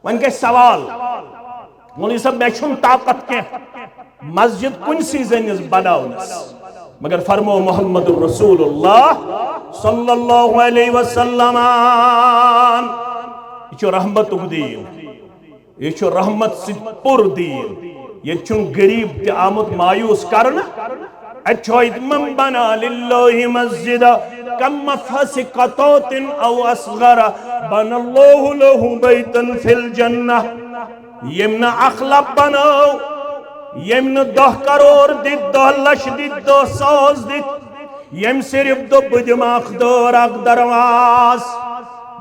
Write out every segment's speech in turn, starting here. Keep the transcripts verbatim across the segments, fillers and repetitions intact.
وۄنۍ گژھِ سوال، مولوی صٲب، مےٚ چھُنہٕ طاقت کینٛہہ مسجد کُنسٕے زٔنِس بناونس، مگر فرمو محمد رسول اللہ صلی اللہ علیہ وسلم، یہِ چھُ رحمتُک دیٖن، یہِ چھُ رحمت سۭتۍ پُر دیٖن، ییٚتہِ چھُنہٕ غریٖب تہِ آمُت مایوس کرنہٕ۔ اچھا، من بنا للہ مسجد کم مفحص قطوط او اصغر بن اللہ لہ بیتا فی الجنہ۔ ییٚمۍ نہٕ اکھ لب بنٲو، ییٚمۍ نہٕ دَہ کرور دِتۍ، دَہ لچھ دِتۍ، دَہ ساس دِتۍ، ییٚمۍ صرف دوٚپ، "بہٕ دِمہٕ اکھ دٲر، اکھ درواز"،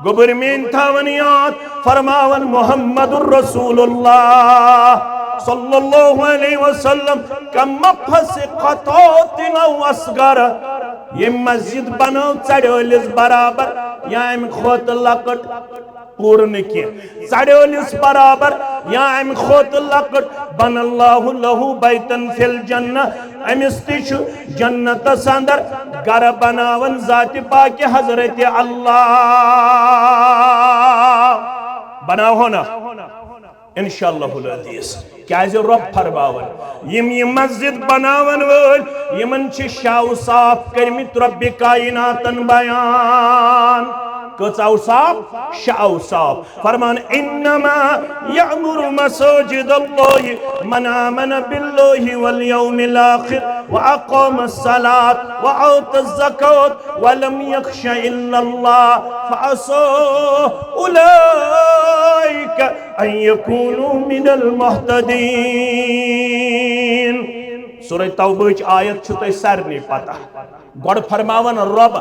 گوٚبُر میٲنۍ تھاوان یاد، فرماوان محمد رسول اللہ صلی اللہ علیہ وسلم، "کم مفحص قطوط او اصغر"، ییٚمۍ مسجد بنٲو ژَڑیٲلِس برابر یا اَمہِ کھۄتہٕ لۄکٕٹ، پوٗرٕ نہٕ کینٛہہ، ژَڑیٲلِس برابر یا اَمہِ کھۄتہٕ لۄکٕٹ، بن اللہ لہ بیتا فی الجنہ، أمِس تہِ چھُ جنتس اندر گرٕ بناوان ذاتِ پاکِ حضرت اللہ۔ بناوہو نا؟ انشاءاللہ العزیز۔ کیازِ رۄب فرماوان، یِم یہِ مسجد بناون وٲلۍ، یِمن چھِ شےٚ اوصاف کٔرمٕتۍ رۄبِ کائناتن بیان۔ کٔژ اوصاف؟ شےٚ اوصاف۔ فرمان، "انما یعمر مساجد اللہ من آمن باللہ والیوم الاخر واقام الصلاة وآت الزکاة ولم یخش الا اللہ فعسى اولئک ان یکونوا من المہتدین۔" سورہ توبہٕچ آیت چھُ تۄہہِ سارنٕے پتہ۔ گۄڈٕ فرماوان رۄب،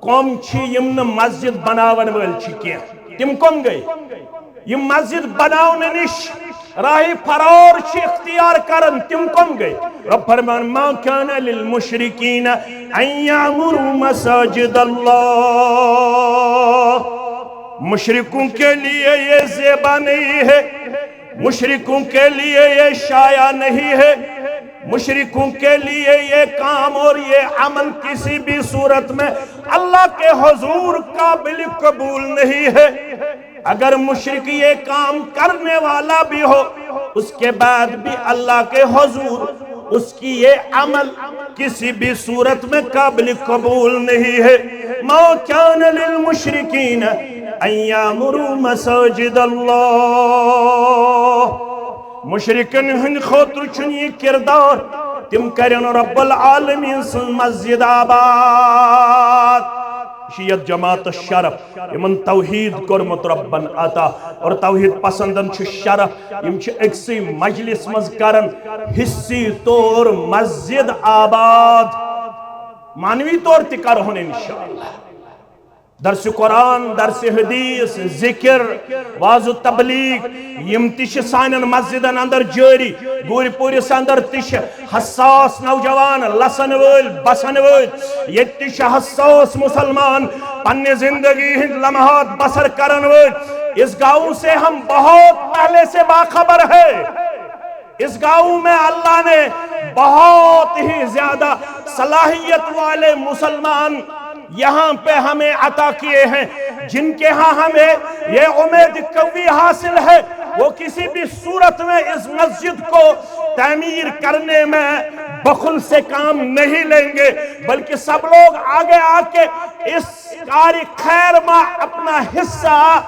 کۄم چھِ یِم نہٕ مسجد بناون وٲلۍ چھِ کینٛہہ؟ تِم کۄم گٔے؟ یِم مسجد بناونہٕ نِش راہِ فرار چھِ اختیار کران، تِم کۄم گٔے؟ رۄب فرمان، "ما كان للمشركين أن يعمروا مساجد الله۔" مشرکوں کے لیے یہ زیبا نہیں ہے، مشرکوں کے لیے یہ شایع نہیں ہے، مشرکوں کے لیے یہ کام اور یہ عمل کسی بھی صورت میں اللہ کے حضور قابل قبول نہیں ہے۔ اگر مشرک یہ کام کرنے والا بھی ہو، اس کے بعد بھی اللہ کے حضور اس کی یہ عمل کسی بھی صورت میں قابل قبول نہیں ہے۔ ما كان للمشركين أن يعمروا مساجد الله۔ مشرکن ہند خاطر چھُنہٕ یہِ کردار، تِم کرن رب العالمین سٕنٛز مسجد آباد۔ یہِ چھُ یتھ جماعتس شرف، یِمن توحید کوٚرمُت ربن عطا، اور توحید پسندن چھُ شرف، یِم چھِ أکسٕے مجلس منٛز کران حصی طور مسجد آباد۔ معنوی طور تہِ کرہون انشاءاللہ۔ درس قرآن، درس حدیث، ذکر، وعظ و تبلیغ، یِم تہِ چھِ سانٮ۪ن مسجدن اندر جٲری۔ گوٗرۍ پوٗرِس اندر تہِ چھِ حساس نوجوان لسن وٲلۍ، بسن وٲلۍ۔ ییٚتہِ تہِ چھِ حساس مسلمان پننہِ زندگی ہٕنٛدۍ لمحات بسر کرن وٲلۍ۔ اس گاؤں سے ہم بہت پہلے سے باخبر ہے۔ اس گاؤں میں اللہ نے بہت ہی زیادہ صلاحیت والے مسلمان یہاں پہ ہمیں عطا کیے ہیں، جن کے ہاں ہمیں یہ امید قوی حاصل ہے، وہ کسی بھی صورت میں اس مسجد کو تعمیر کرنے میں بخل سے کام نہیں لیں گے، بلکہ سب لوگ آگے آ کے اس کار خیر میں اپنا حصہ،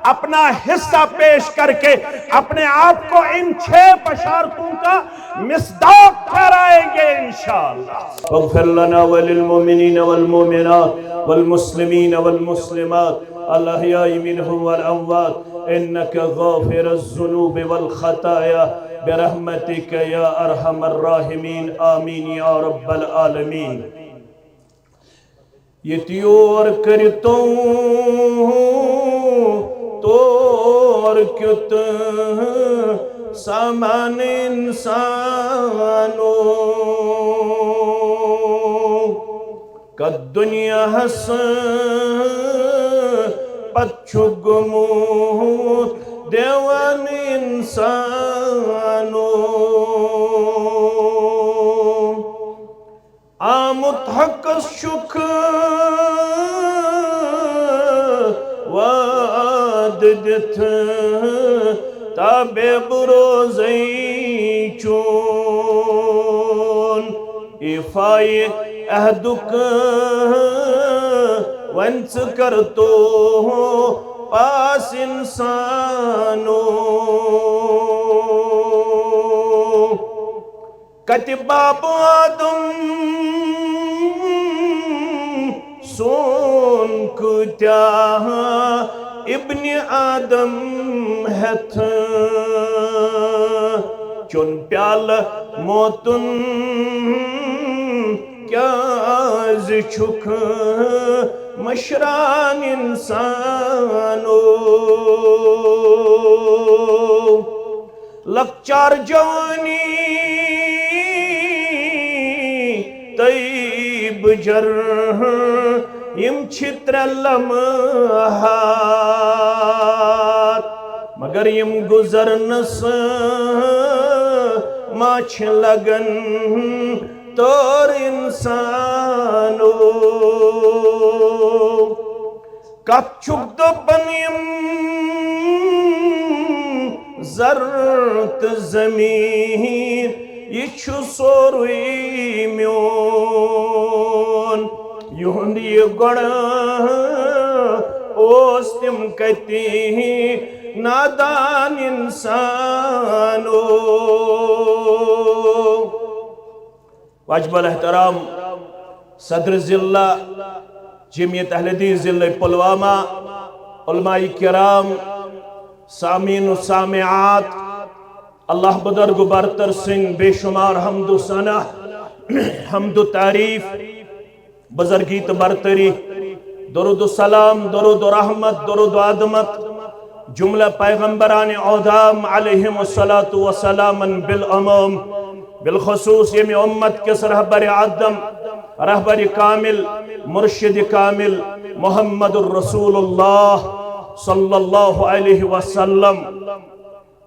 اپنا حصہ پیش کر کے اپنے آپ کو ان چھ بشارتوں کا مصداق ٹھہرائیں گے انشاءاللہ۔ واغفر لنا وللمؤمنين والمؤمنات والمسلمين والمسلمات الأحياء منهم والأموات إنك غافر الذنوب والخطايا برحمتك يا أرحم الراحمين، آمين يا رب العالمين۔ ییٚتہِ یور کٔرِتو تور کیُت سامان اِنسانو، کَتھ دُنیاہَس پَتہٕ چھُ گوٚمُت دیوان اِنسانو۔ آمُت حقس چھُکھ وعدٕ دِتھ، تابع بہٕ روزَے چون۔ ایفایہِ عہدُک وۄنۍ ژٕ کر تو پاس انسانو۔ کتہِ باب آدم سون کۭتیاہ ابن آدم ہٮ۪تھ چون پیالہٕ موتُن کیازِ چھُکھ مشران انسانو؟ لۄکچار جوانی تہٕ بُجر، یِم چھِ ترٛےٚ لمحات، مگر یِم گُزرنس ما چھِ لگان تور انسانو۔ کتھ چھُکھ دپان یِم زر تہٕ زمیٖن، یہِ چھُ سورُے میون۔ یِہُنٛد یہِ گۄڈٕ اوس تِم کتہِ نادان انسانو۔ واجب الاحترام صدر ضلع جمعیت اہل حدیث ضلع پلوامہ، علماء کرام، سامعین و سامعات، اللہ بزرگ و برتر سٕنٛدۍ بے شمار حمد و ثنا، حمد و تعریف، بزرگی تہٕ برتری، درود و سلام، درود و رحمت، درود و عظمت، جملہ پیغمبران اعظم علیہم الصلاۃ والسلام بالعموم، بالخصوص ییٚمہِ امت کِس رہبر اعظم، رہبر کامل، مرشد کامل محمد الرسول اللہ صلی اللہ علیہ وسلم۔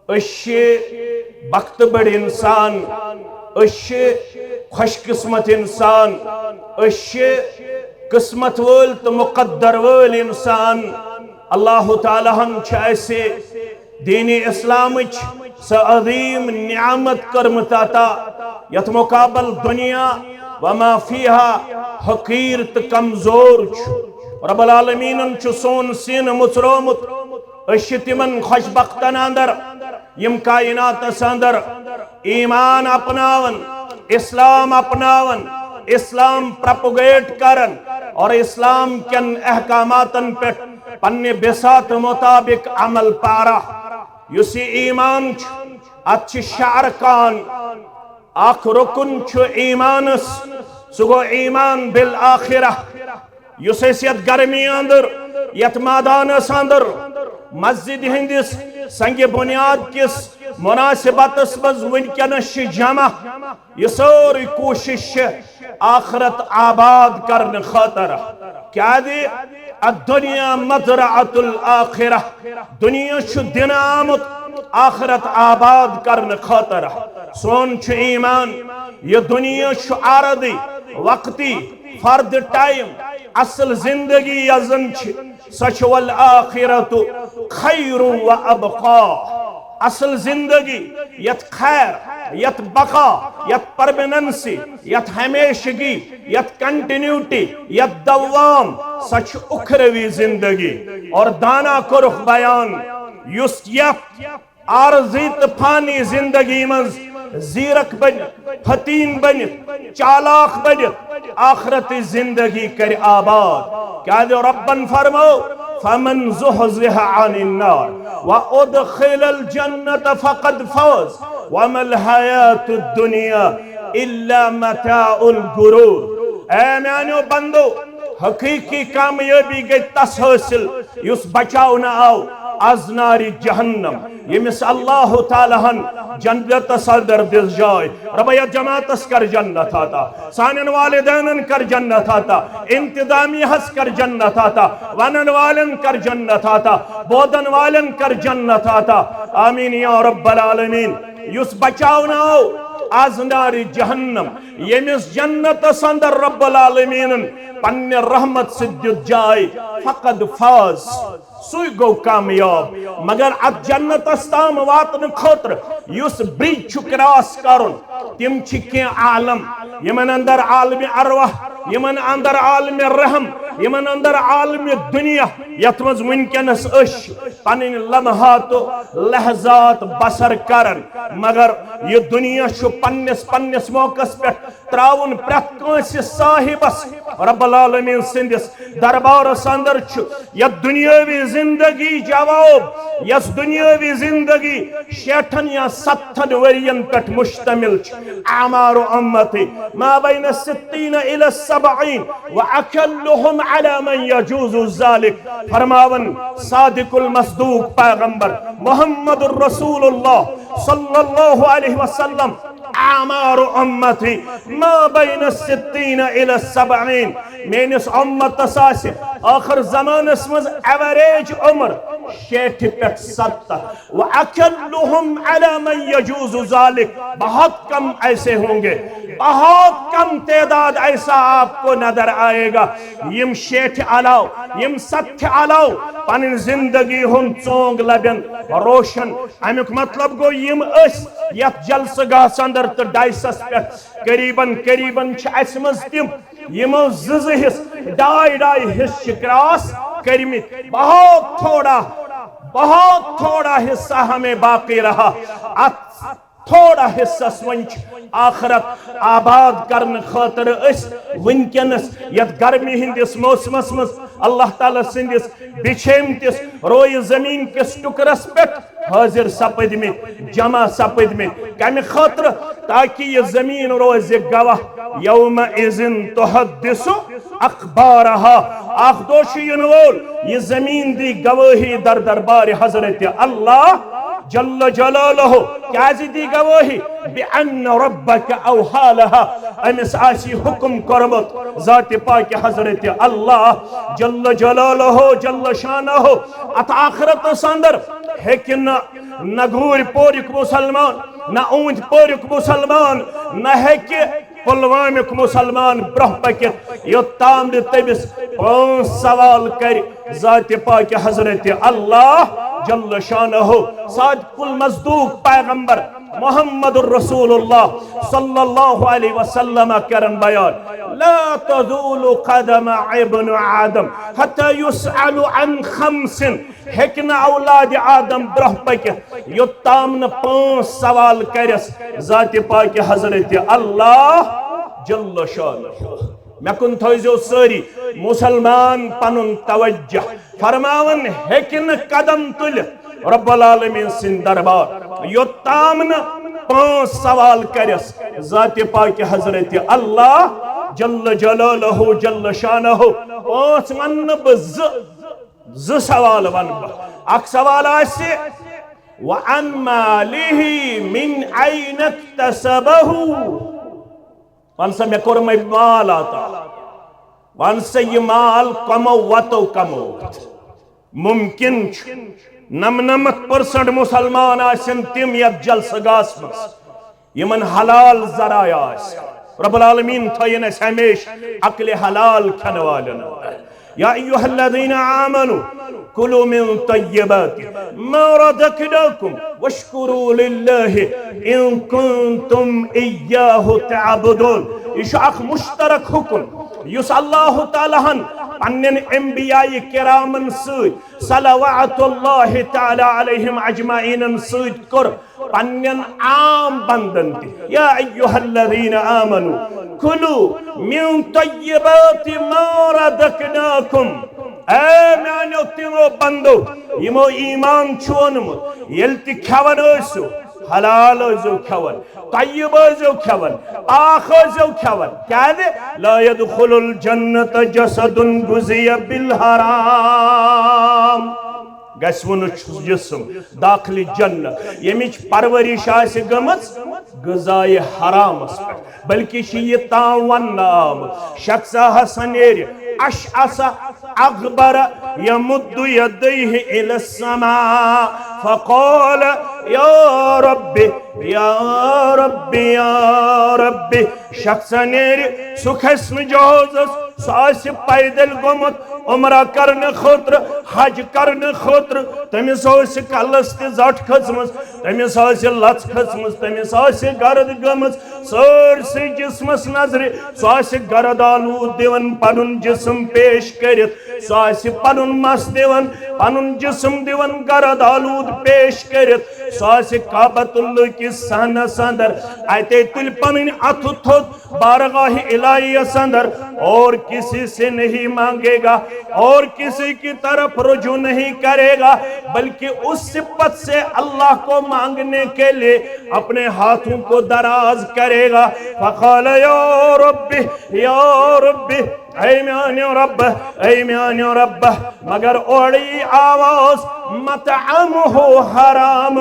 أسۍ چھِ بختہٕ بٔڑۍ انسان، أسۍ چھِ خوش قسمت انسان، أسۍ چھِ قسمت وٲلۍ تہٕ مقدر وٲلۍ انسان۔ اللہ تعالیٰ ہن چھِ اَسہِ دین اسلامٕچ سۄ عظیم نعمت کٔرمٕژ عطا، یتھ مقابل دنیا وما فیہا حقیر تہٕ کمزور چھُ۔ رب العالمینن چھُ سون سینہٕ مُژرومُت۔ أسۍ چھِ تِمن خوش بختن اندر، یِم کائناتس اندر ایمان اپناون، اسلام اپناون، اسلام پروپگیٹ کرن اور اسلام کٮ۪ن احکاماتن پٮ۪ٹھ پننہِ بساط مطابق عمل پیرا۔ یُس یہِ ایمان چھُ، اتھ چھِ شےٚ ارکان۔ اکھ رکن چھُ ایمانس، سُہ گوٚو ایمان بالآخرہ۔ یُس أسۍ یتھ گرمی اندر، یتھ مٲدانس اندر، مسجد ہندس سنگ بنیاد کِس مناسبتس منٛز وٕنکیٚنس چھِ جمع، یہِ سٲرٕے کوٗشش چھِ آخرت آباد کرنہٕ خٲطرٕ۔ کیازِ؟ الدنیا مزرعۃ الآخرہ، دنیا چھُ دِنہٕ آمُت آخرت آباد کرنہٕ خٲطرٕ۔ سون چھُ ایمان، یہِ دنیا چھُ عارضی، وقتی، فرد ٹائم۔ اصل زندگی یۄس زن چھِ، سۄ چھِ والآخرۃ خیر و ابقیٰ۔ اصل زندگی، یتھ خیر، یتھ بقا، یتھ پرمیننسی، یتھ ہمیشگی، یتھ کنٹینیوٹی، یتھ دوام، سۄ چھِ اخروی زندگی۔ اور دانا کوٚرُکھ بیان، یُس یتھ عارضی تہٕ فانی زندگی منٛز زیرک بٔنِتھ، فتین بٔنِتھ، چالاک بٔنِتھ، آخرتی زندگی کرِ آباد۔ کیازِ ربن فرمو، فمن زحزح عن النار وادخل الجنة فقد فاز وما الحياة الدنيا الا متاع الغرور۔ اے میانیو بندو، حقیقی کامیٲبی گٔے تس حٲصِل یُس بچاونہٕ آو از نارِ جہنم، ییٚمِس اللہ تعالیٰ ہن جنتس اندر دِژ جاے۔ رۄبا، یتھ جماعتس کر جنت عطا، سانٮ۪ن والدینن کر جنت عطا، انتظامیہس کر جنت عطا، ونن والٮ۪ن کر جنت عطا، بوزن والٮ۪ن کر جنت عطا۔ آمین یا رب العالمین۔ یُس بچاونہٕ آو، از نار جہنم، ییٚمِس جنتس اندر رب العالمینن پننہِ رحمت سۭتۍ دیُت جاے، فقد فاز، سُے گوٚو کامیاب۔ مگر اتھ جنتس تام واتنہٕ خٲطرٕ یُس برج چھُ کراس کرُن، تِم چھِ کینٛہہ عالم، یِمن اندر عالم ارواح، یِمن اندر عالم رحم، یِمن اندر عالم دنیا، یتھ منٛز وٕنکیٚنس أسۍ چھِ پنٕنۍ لمحات و لحظات بسر کران، مگر یہِ دنیا چھُ پننِس پننِس موقعس پٮ۪ٹھ تراوُن پرٛٮ۪تھ کٲنٛسہِ صاحبس۔ رب العالمین سٕنٛدِس دربارس اندر چھُ یتھ دنیاوی زندگی جواب، یس دنیاوی زندگی شیٹھن یا ستتھن ؤرین پٮ۪ٹھ مشتمل چھِ۔ اعمار امتی ما بین ستین الی سبعین و اقلهم علی من یجوز ذلک۔ فرماون صادق المصدوق پیغمبر محمد رسول اللہ صلی اللہ علیہ وسلم، اعمار امتی ما بین ستین الی سبعین، میٲنِس امتس آسہِ ٲخر زمانس منٛز ایوریج عمر شیٹھِ پٮ۪ٹھ ستتھ۔ وَأَقَلُّهُمْ عَلَى مَنْ يَجُوزُ ذَلِكَ، بہت کم ایسے ہوں گے، بہت کم تعداد ایسا آپ کو نظر آئے گا، یم شیٹھ علاو، یم ستھ علاو پنن زندگی ہن ژونگ لبن روشن۔ امیک مطلب گو، یم اس یتھ جلسہ گاہس اندر تہ ڈائسس پہ قریباً قریباً چھ اسہ منز تم یمو زٕ زٕ حصہٕ، ڈاے ڈاے حصہٕ چھِ کراس کٔرمٕتۍ۔ بہت تھوڑا، بہت تھوڑا حصہ ہمیں باقی رہا۔ اتھ تھوڑا حصس وۄنۍ چھِ آخرت آباد کرنہٕ خٲطرٕ أسۍ وٕنکیٚنس یتھ گرمی ہٕنٛدِس موسمس منٛز اللہ تعالیٰ سٕنٛدِس بچھیمتِس رویہِ زمین کِس ٹُکرس پٮ۪ٹھ حٲضِر سپٕدمٕتۍ، جمع سپٕدمٕتۍ۔ کمہِ خٲطرٕ؟ تاکہ یہِ زمین روزِ گواہ۔ یومئذ تحدث اخبارها۔ اکھ دۄہ چھُ یِنہٕ وول، یہِ زمین دی گوٲہی در دربارِ حضرت اللہ جل جلالہ۔ کیازِ دی گوٲہی؟ بأن ربک اوحی لها۔ أمِس آسہِ حکم کوٚرمُت ذاتِ پاکِ حضرت اللہ جل جلالہ جل شانہ۔ اتھ آخرتس اندر ہیٚکہِ نہٕ نہ گوٗرۍ پوریُک مسلمان، نہ اوٗنتۍ پوریُک مسلمان، نہ ہیٚکہِ پلوامیُک مسلمان برونٛہہ پٔکِتھ، یوٚت تام نہٕ تٔمِس پانٛژھ سوال کرِ ذاتِ پاکِ حضرت اللہ جل شانہ۔ صادق المصدوق پیغمبر محمد رسول اللہ صلی اللہ علیہ وسلم کرن بیان، لا تزول قدم ابن آدم حتى يسأل عن خمس۔ ہیٚکہِ نہٕ اولادِ آدم برونٛہہ پٔکِتھ، یوٚت تام نہٕ پانٛژھ سوال کرٮ۪س ذاتِ پاکِ حضرت اللہ جل شانہ۔ مےٚ کُن تھٲیزیو سٲری مسلمان پنُن توجہ۔ فرماوان ہیٚکہِ نہٕ قدم تُلِتھ رب العالمین سٕنٛدِ دربار، یوٚت تام نہٕ پانٛژھ سوال کرٮ۪س ذاتِ پاکِ حضرت اللہ جل جلالہ جل شانہ۔ پانٛژھ ونہٕ نہٕ بہٕ، زٕ زٕ سوال ونہٕ بہٕ۔ اکھ سوال آسہِ، وعن ماله من أين اكتسبه؟ ون سا، مےٚ کوٚرمَے مال عطا۔ ون سا، یہِ مال کمو وتو کمووُتھ؟ ممکن چھُ نمنمتھ پرسنٹ مسلمان آسن تم یتھ جلسہ گاہس منٛز یمن حلال ذرایع آسہِ۔ رب العالمین تھٲیِن اسہِ ہمیشہ عقل حلال کھٮ۪ن والٮ۪ن۔ یا ایھا الذین آمنوا کلوا من طیبات ما رزقناکم واشکروا للہ ان کنتم ایاہ تعبدون۔ یہِ چھُ اکھ مشترک حکم یُس اللہ تعالیٰ ہن پننٮ۪ن انبیاء کرامن سۭتۍ صلوات اللہ تعالیٰ علیہم اجمعینن سۭتۍ کوٚر پننٮ۪ن عام بندن تہِ۔ یا ایھا الذین آمنوا کلوا من طیبات ما رزقناکم۔ اے میانیو تِمو بندو یِمو ایمان چھُ اوٚنمُت، ییٚلہِ تہِ کھٮ۪وان ٲسِو، حلال ٲسۍزیو کھٮ۪وان، طیب ٲسۍزیو کھٮ۪وان، پاک ٲسۍزیو کھٮ۪وان۔ کیازِ؟ لا یدخل الجنة جسد غذی بالحرام۔ گژھِ وُنہٕ چھُ جسم داخلِ جنت ییٚمِچ پرورش آسہِ گٔمٕژ غذائے حرامس پٮ۪ٹھ، بلکہ چھُ یہِ تام وننہٕ آمُت، شخص ہسا نیرِ اشعث اغبر يمد يديه إلى السماء فقال: يا رب، يا رب، يا رب. شخص نیرِ، سُہ کھسہِ نہٕ جہازس، سُہ آسہِ پیدل گوٚمُت عمرہ کرنہٕ خٲطرٕ، حج کرنہٕ خٲطرٕ۔ تٔمِس ٲسۍ کلس تہِ زٹ کھٔژمٕژ، تٔمِس آسہِ لژھ کھٔژمٕژ، تٔمِس آسہِ گرد گٔمٕژ، سٲرسٕے جسمس نظرِ۔ سُہ آسہِ گرد آلود دِوان پنُن جسم پیش کٔرِتھ، سُہ آسہِ پنُن مس دِوان، پنُن جسم دِوان گرد آلود پیش کٔرِتھ، سُہ آسہِ کعبۃ اللہ کِس صحنس اندر، اتے تُلہِ پنٕنۍ اتھٕ تھوٚد، بارگاہ الہیس اندر، اور کسی سے نہیں مانگے گا، اور کسی کی طرف رجوع نہیں کرے گا، بلکہ اس صفت سے اللہ کو مانگنے کے لیے اپنے ہاتھوں کو دراز کرے گا۔ فقال: يا رب، يا رب، اے میانہِ رب، اے میانہِ رب۔ مگر اورٕ یی آواز: مطعمه حرام،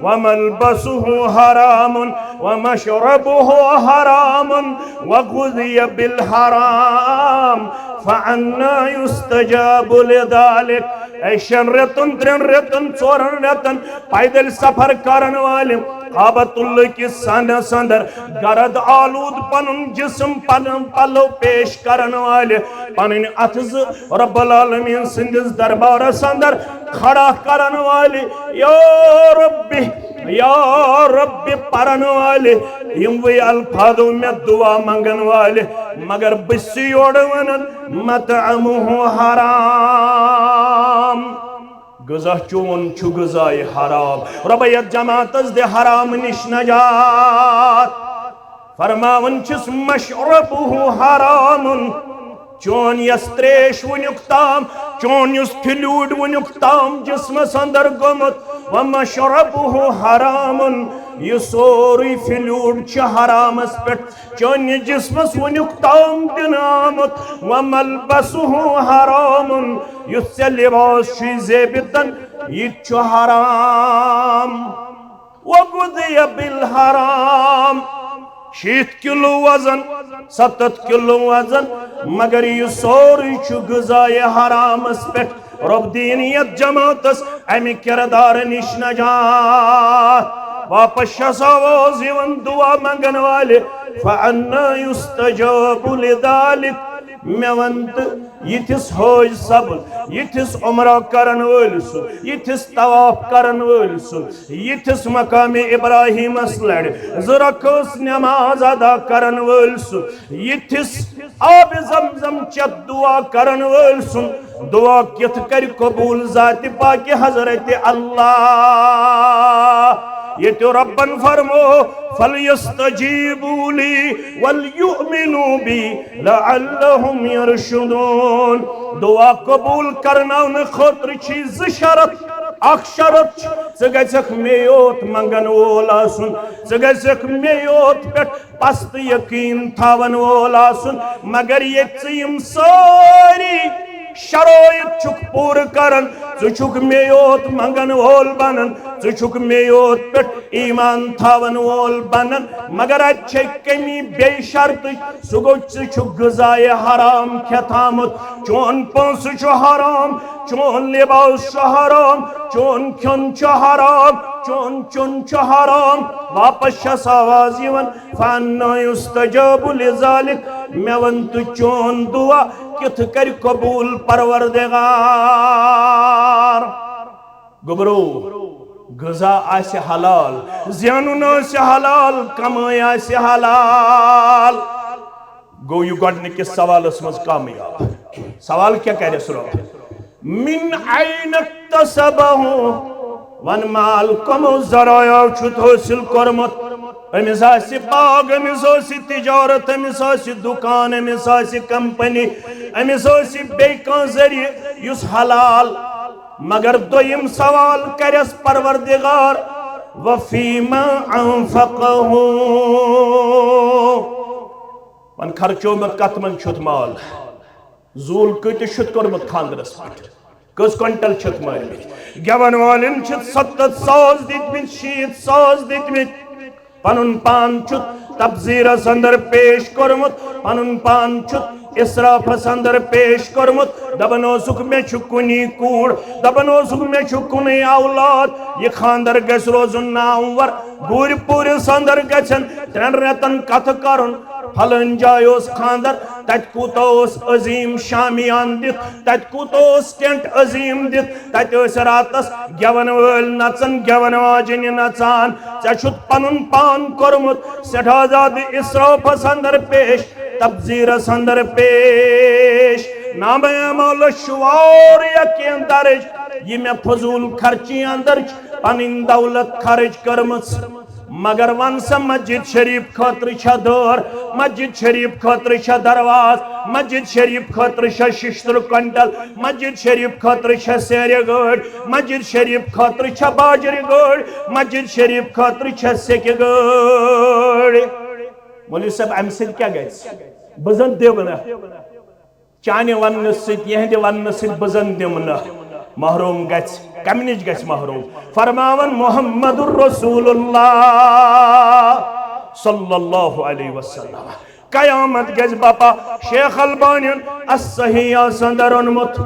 وملبسه حرام، ومشربه حرام، وغذي بالحرام، فأنى يستجاب لذلك؟ اے شٮ۪ن رٮ۪تن، ترٛٮ۪ن رٮ۪تن، ژورن رٮ۪تن پیدل سفر کرن والہِ، کعبۃ اللہ کِس صحنس اندر گرد آلود پنُن جسم، پنُن پلو پیش کرن والہِ، پنٕنۍ اتھٕ زٕ رب العالمین سٕنٛدِس دربارس اندر کھڑا کرن والہِ، یا رب، یا رب پرن والہِ، یِموٕے الفاظو مےٚ دعا منگن والہِ، مگر بہٕ چھُس یورٕ ونان، مطعمه حرام۔ غذا چون چھُ غذایہِ حرام۔ رۄبہ یتھ جماعتس دِ حرام نِش نجات۔ فرماوان چھِس، مشربه حرام، چون یس تریش وُنیُک تام، چون یُس فلوئڈ وُنیُک تام جسمس اندر گوٚمُت، ومشربه حرام، یہِ سورُے فلوئڈ چھُ حرامس پٮ۪ٹھ چٲنِس جسمس وُنیُک تام دِنہٕ آمُت۔ وملبسه حرام، یُس ژےٚ لباس چھُے زیبہِ تن، یہِ تہِ چھُ حرام۔ وغذي بالحرام، شیٖتھ کلو وزن، ستتھ کلو وزن، مگر یہِ سورُے چھُ غذایہِ حرامس پٮ۪ٹھ۔ رۄب دِیِن یتھ جماعتس امہِ کردارٕ نِش نجات۔ واپس چھس آواز یِوان دعا منگن والہِ، فأنى يستجاب لذلك؟ مےٚ ون تہٕ، یِتھِس حٲج صٲبُن، یِتھِس عمرہ کرن وٲلۍ سُنٛد، یِتھِس طواف کرن وٲلۍ سُنٛد، یِتھِس مقام ابراہیمس لرِ زٕ رکٲژ نماز ادا کرن وٲلۍ سُنٛد، یِتھِس آب زمزم چٮ۪تھ دعا کرن وٲلۍ سُنٛد دعا کِتھ کرِ قبول ذاتِ پاکِ حضرت اللہ؟ ییٚتہِ رۄبن فرمو، فَلْيَسْتَجِيبُوا لِي وَلْيُؤْمِنُوا بِي لَعَلَّهُمْ يَرْشُدُونَ۔ دعا قبول کرناونہٕ خٲطرٕ چھِ زٕ شرط۔ اکھ شرط چھُ، ژٕ گژھکھ مے یوت منگن وول آسُن، ژٕ گژھکھ مے یوت پٮ۪ٹھ پست یقین تھاون وول آسُن، مگر ییٚتہِ ژٕ یِم سٲری شرٲیط چھُکھ پوٗرٕ کران، ژٕ چھُکھ مے یوت منگن وول بنان، ژٕ چھُکھ مے یوت پٮ۪ٹھ ایمان تھاون وول بنان، مگر اتہِ چھے کمی بیٚیہِ شرطٕچ، سُہ گوٚو ژٕ چھُکھ غذایہِ حرام کھٮ۪تھ آمُت، چون پونسہٕ چھُ حرام، چون لباس چھُ حرام، چون کھیوٚن چھُ حرام، چون چیوٚن چھُ حرام۔ واپس چھس آواز یِوان، فأنى يستجاب لذلك؟ مےٚ وَن تہٕ، چون دعا کِتھ کٔرۍ قبوٗل پروردگار؟ گوٚبرو، غذا آسہِ حلال، زینُن آسہِ حلال، کمٲے آسہِ حلال۔ گوٚو یہِ گۄڈٕنِکِس سوالس منٛز کامیاب۔ سوال کیٛاہ کرٮ۪س رۄب؟ من أين اكتسبه؟ ون مال کمو ذرایعو چھُتھ حٲصِل کوٚرمُت؟ أمِس آسہِ باغ، أمِس آسہِ تجارت، أمِس آسہِ دُکان، أمِس آسہِ کمپنی، أمِس آسہِ بیٚیہِ کانٛہہ ذٔریعہٕ یُس حلال۔ مگر دوٚیِم سوال کرٮ۪س پروردگار، وفيما أنفقه؟ ون خرچومُت کتھ منٛز چھُتھ مال؟ زوٗل کۭتِس چھُتھ کوٚرمُت خانٛدرس پٮ۪ٹھ؟ کٔژ کوینٹل چھِتھ مٲرمٕتۍ؟ گٮ۪وَن والٮ۪ن چھِتھ ستتھ ساس دِتمٕتۍ، شیٖتھ ساس دِتمٕتۍ۔ پنُن پان چھُتھ تبذیرس اندر پیش کوٚرمُت، پنُن پان چھُتھ اسرافس اندر پیش کوٚرمُت، دپان اوسُکھ، "مےٚ چھُ کُنی کوٗر"، دپان اوسُکھ، "مےٚ چھُ کُنُے اولاد، یہِ خاندر گژھِ روزُن نامور"۔ گوٗرۍ پوٗرِس اندر گژھن ترٛٮ۪ن رٮ۪تن کتھٕ کرُن، فلٲنۍ جایہِ اوس خاندر، تتہِ کوٗتاہ اوس عظیٖم شامیان دِتھ، تتہِ کوٗتاہ اوس ٹینٹ عظیٖم دِتھ، تتہِ ٲسۍ راتس گٮ۪ون وٲلۍ نژان، گٮ۪ون واجِنۍ نژان۔ ژےٚ چھُتھ پنُن پان کوٚرمُت سٮ۪ٹھاہ زیادٕ اسرافس اندر پیش، تبذیرس اندر پیش۔ نامہ اعمالس چھُ واریاہ کینٛہہ درج، یہِ مےٚ فضوٗل خرچی اندر چھِ پنٕنۍ دولت خرٕچ کٔرمٕژ۔ مگر ون سا، مسجد شریف خٲطرٕ چھا دٲر، مسجد شریف خٲطرٕ چھا درواز، مسجد شریف خٲطرٕ چھا ششتٕر کۄنٹل، مسجد شریف خٲطرٕ چھا سیرِ گٲڑۍ، مسجد شریف خٲطرٕ چھا باجرِ گٲڑۍ، مسجد شریف خٲطرٕ چھا سیٚکہِ گٲڑۍ؟ مولوی صٲب، امہِ سۭتۍ کیٛاہ گژھِ؟ بہٕ زن دِمہٕ نہٕ۔ چانہِ وننہٕ سۭتۍ، یِہنٛدِ وننہٕ سۭتۍ بہٕ زن دِمہٕ نہٕ۔ محروم گژھِ۔ کمہِ نِش گژھِ محروم؟ فرماوان محمد رسول اللہ صلی اللہ علیہ وسلم۔ قیامت گژھِ بپا۔ شیخ البانین الصحیح آسان در اوٚنمُت۔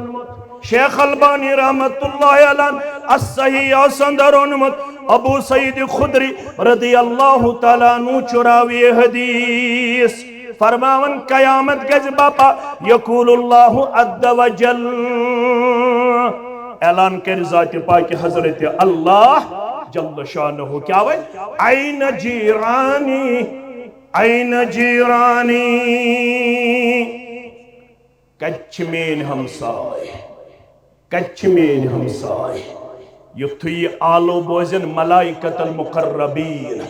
شیخ البانی رحمت اللہ علیہ الصحیح آسان در اوٚنمُت۔ ابو سعید خدری رضی اللہ تعالیٰ عنہ چھُ راوی حدیث۔ فرماوان قیامت گژھِ بپا، یقول اللہ عز و جل، اعلان کرِ ذات پاک حضرت اللہ جل شانہ، کیا وے؟ این جیرانی، این جیرانی، کتہِ چھِ میٲنۍ ہمساے؟ کتہِ چھِ میٲنۍ ہمساے؟ یُتھُے یہِ آلو بوزن ملائکۃ المقربین،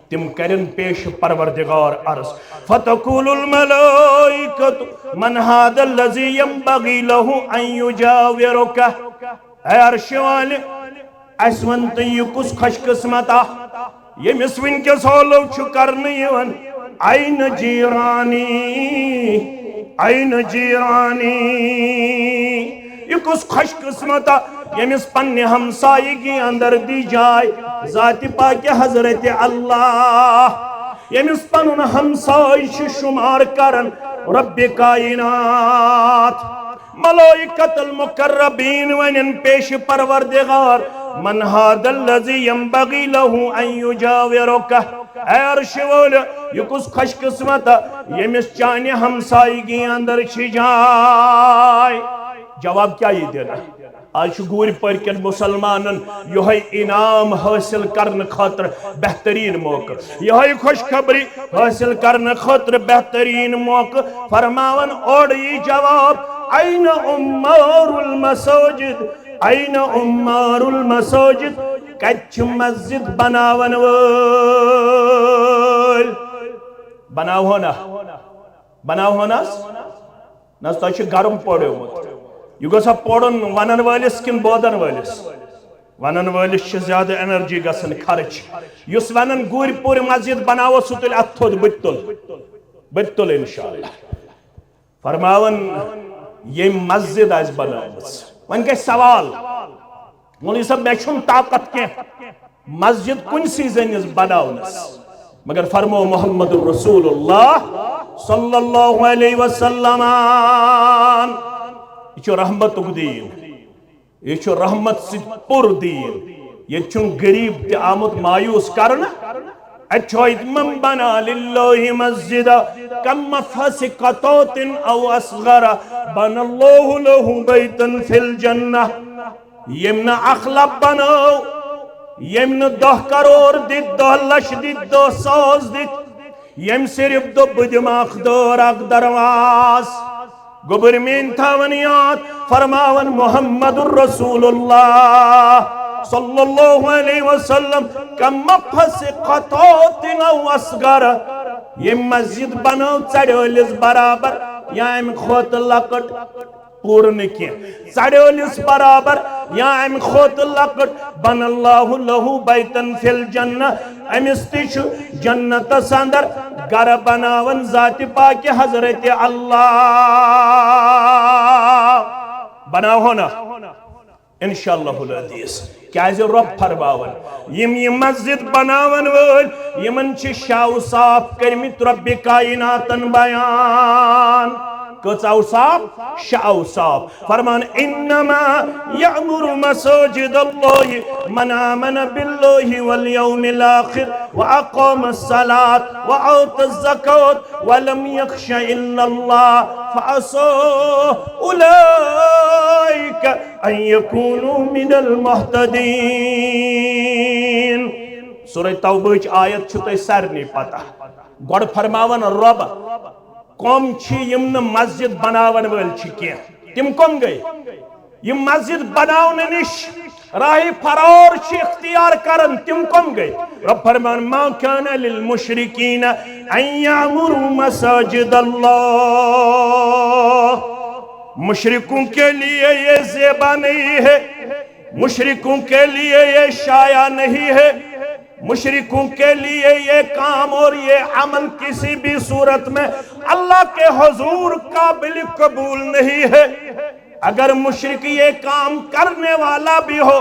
تِم کرن پیش پروردگار عرض۔ فتقول الملائکۃ من هذا الذی ینبغی لہ ان یجاورک۔ اے عرشہِ والہِ، اسہِ ون تہٕ، یہِ کُس خوش قسمت آ، ییٚمِس وٕنکیٚس آلو چھُ کرنہٕ یِوان، این جیرانی، این جیرانی۔ یہِ کُس خوش قسمت آ، ییٚمِس پننہِ ہمسایگی اندر دی جاے ذاتِ پاکِ حضرت اللہ، ییٚمِس پنُن ہمساے چھُ شمار کران رب کائنات۔ ملائکۃ المقربین ونن پیش پروردگار، من هذا الذی ینبغی لہ ان یجاورک۔ اے عرشہِ وٲلۍ، یہِ کُس خوش قسمت، ییٚمِس چانہِ ہمسایگی اندر چھِ جاے؟ جواب کیا یی دِنہٕ؟ آز چھُ گوٗرۍ پٔرۍ کٮ۪ن مُسلمانن یِہوٚے انعام حٲصِل کرنہٕ خٲطرٕ بہتریٖن موقعہٕ، یِہوٚے خوشخبری حٲصِل کرنہٕ خٲطرٕ بہتریٖن موقعہٕ۔ فرماوان اورٕ یی جواب، این عمار المساجد، این عمار المساجد، کتہِ چھِ مسجد بناون وٲلۍ؟ بناوہو نا؟ بناوہو نہ حظ؟ نہ حظ، تۄہہِ چھُ گرم پوڑیومُت۔ یہِ گوٚژھا پوڑُن ونن وٲلِس کِنہٕ بوزن وٲلِس؟ ونن وٲلِس چھِ زیادٕ انرجی گژھان خرٕچ۔ یُس ونان گوٗرۍ پوٗرِ مسجد بناوو، سُہ تُلہِ اتھ تھوٚد، بہٕ تہِ تُلہٕ، بہٕ تہِ تُلہٕ انشاءاللہ۔ فرماوان، ییٚمۍ مسجد آسہِ بنٲومٕژ، وۄنۍ گژھِ سوال، مولوی صٲب، مےٚ چھُنہٕ طاقت کینٛہہ مسجد کُنسٕے زٔنِس بناونس، مگر فرمو محمد رسول اللہ صلی اللہ علیہ وسلم، یہِ چھُ رحمتُک دیٖن، یہِ چھُ رحمت سۭتۍ پوٚر دیٖن۔ ییٚتہِ چھُنہٕ غریٖب تہِ آمُت مایوٗس کرنہٕ۔ اتہِ چھُ اتہِ، من بنا للہ مسجدا کم مفحص قطوط او اصغر بنى اللہ لہ بیتا فی الجنہ۔ ییٚمۍ نہٕ اکھ لب بنٲو، ییٚمۍ نہٕ دَہ کرور دِتۍ، دَہ لچھ دِتۍ، دَہ ساس دِتۍ، ییٚمۍ صرف دوٚپ، "بہٕ دِمہٕ اکھ دٲر، اکھ درواز"۔ گوٚبُر میٲنۍ تھاوان یاد، فرماوان محمد رسول اللہ صلی اللہ علیہ وسلم، کم مفحص قطوط او اصغر۔ ییٚمۍ مسجد بنٲو ژَرِ ٲلِس برابر یا امہِ کھۄتہٕ لۄکٕٹ، پوٗرٕ نہٕ کینٛہہ، ژَرِ ٲلِس برابر یا امہِ کھۄتہٕ لۄکٕٹ، بنى اللہ لہ بیتا فی الجنہ، أمِس تہِ چھُ جنتس اندر گرٕ بناوان ذاتِ پاکِ حضرت اللہ۔ بناوہو نا؟ انشاءاللہ العزیز۔ کیازِ رۄب فرماوان، یِم یہِ مسجد بناون وٲلۍ، یِمن چھِ شاہ صاف کٔرمٕتۍ رۄبِ کائناتن بیان۔ کٔژ اوصاف؟ شےٚ اوصاف۔ فرمان، انما یعمر مساجد اللہ من آمن باللہ والیوم الاخر واقام الصلاة وآت الزکاة ولم یخش الا اللہ فعسى اولئک ان یکونوا من المہتدین۔ سورہ توبہٕچ آیت چھِ تۄہہِ سارنٕے پتہ۔ گۄڈٕ فرماوان رۄب، کۄم چھِ یِم نہٕ مسجد بناون وٲلۍ چھِ کینٛہہ؟ تِم کۄم گٔے؟ یِم مسجد بناونہٕ نِش راہِ فرار چھِ اختیار کران، تِم کۄم گٔے؟ رۄب فرمان، ما کان للمشرکین ان یعمروا مساجد اللہ۔ مشرکوں کے لیے یہ زیبا نہیں ہے، مشرکوں کے لیے یہ شایع نہیں ہے، مشرکوں کے لیے یہ کام اور یہ عمل کسی بھی صورت میں اللہ کے حضور قابل قبول نہیں ہے۔ اگر مشرک یہ کام کرنے والا بھی ہو،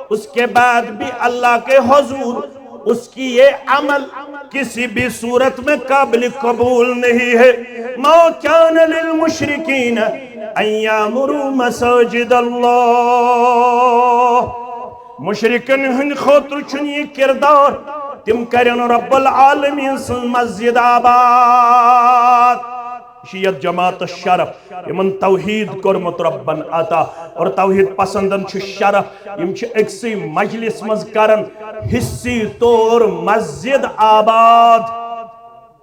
اس کے بعد بھی اللہ کے حضور اس کی یہ عمل کسی بھی صورت میں قابل قبول نہیں ہے۔ ما کان للمشرکین ان یعمروا مساجد اللہ۔ مشرکن ہند خاطر چھُنہٕ یہِ کردار، تِم کرن رب العالمین سٕنٛز مسجد آباد۔ یہِ چھِ یتھ جماعتس شرف، یِمن توحید کوٚرمُت ربن عطا، اور توحید پسندن چھُ شرف، یِم چھِ أکسٕے مجلس منٛز کران حصی طور مسجد آباد۔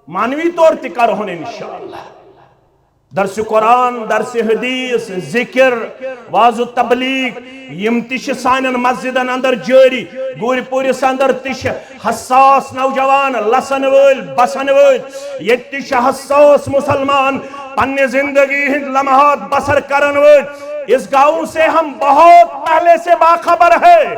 معنوی طور تہِ کرہون انشاءاللہ۔ درس قرآن، درس حدیث، ذکر، وعظ و تبلیغ، یِم تہِ چھِ سانٮ۪ن مسجدن اندر جٲری۔ گوٗرۍ پوٗرِس اندر تہِ چھِ حساس نوجوان، لسن وٲلۍ، بسن وٲلۍ۔ ییٚتہِ تہِ چھِ حساس مسلمان، پننہِ زندگی ہٕنٛدۍ لمحات بسر کرن وٲلۍ۔ اس گاؤں سے ہم بہت پہلے سے باخبر ہے۔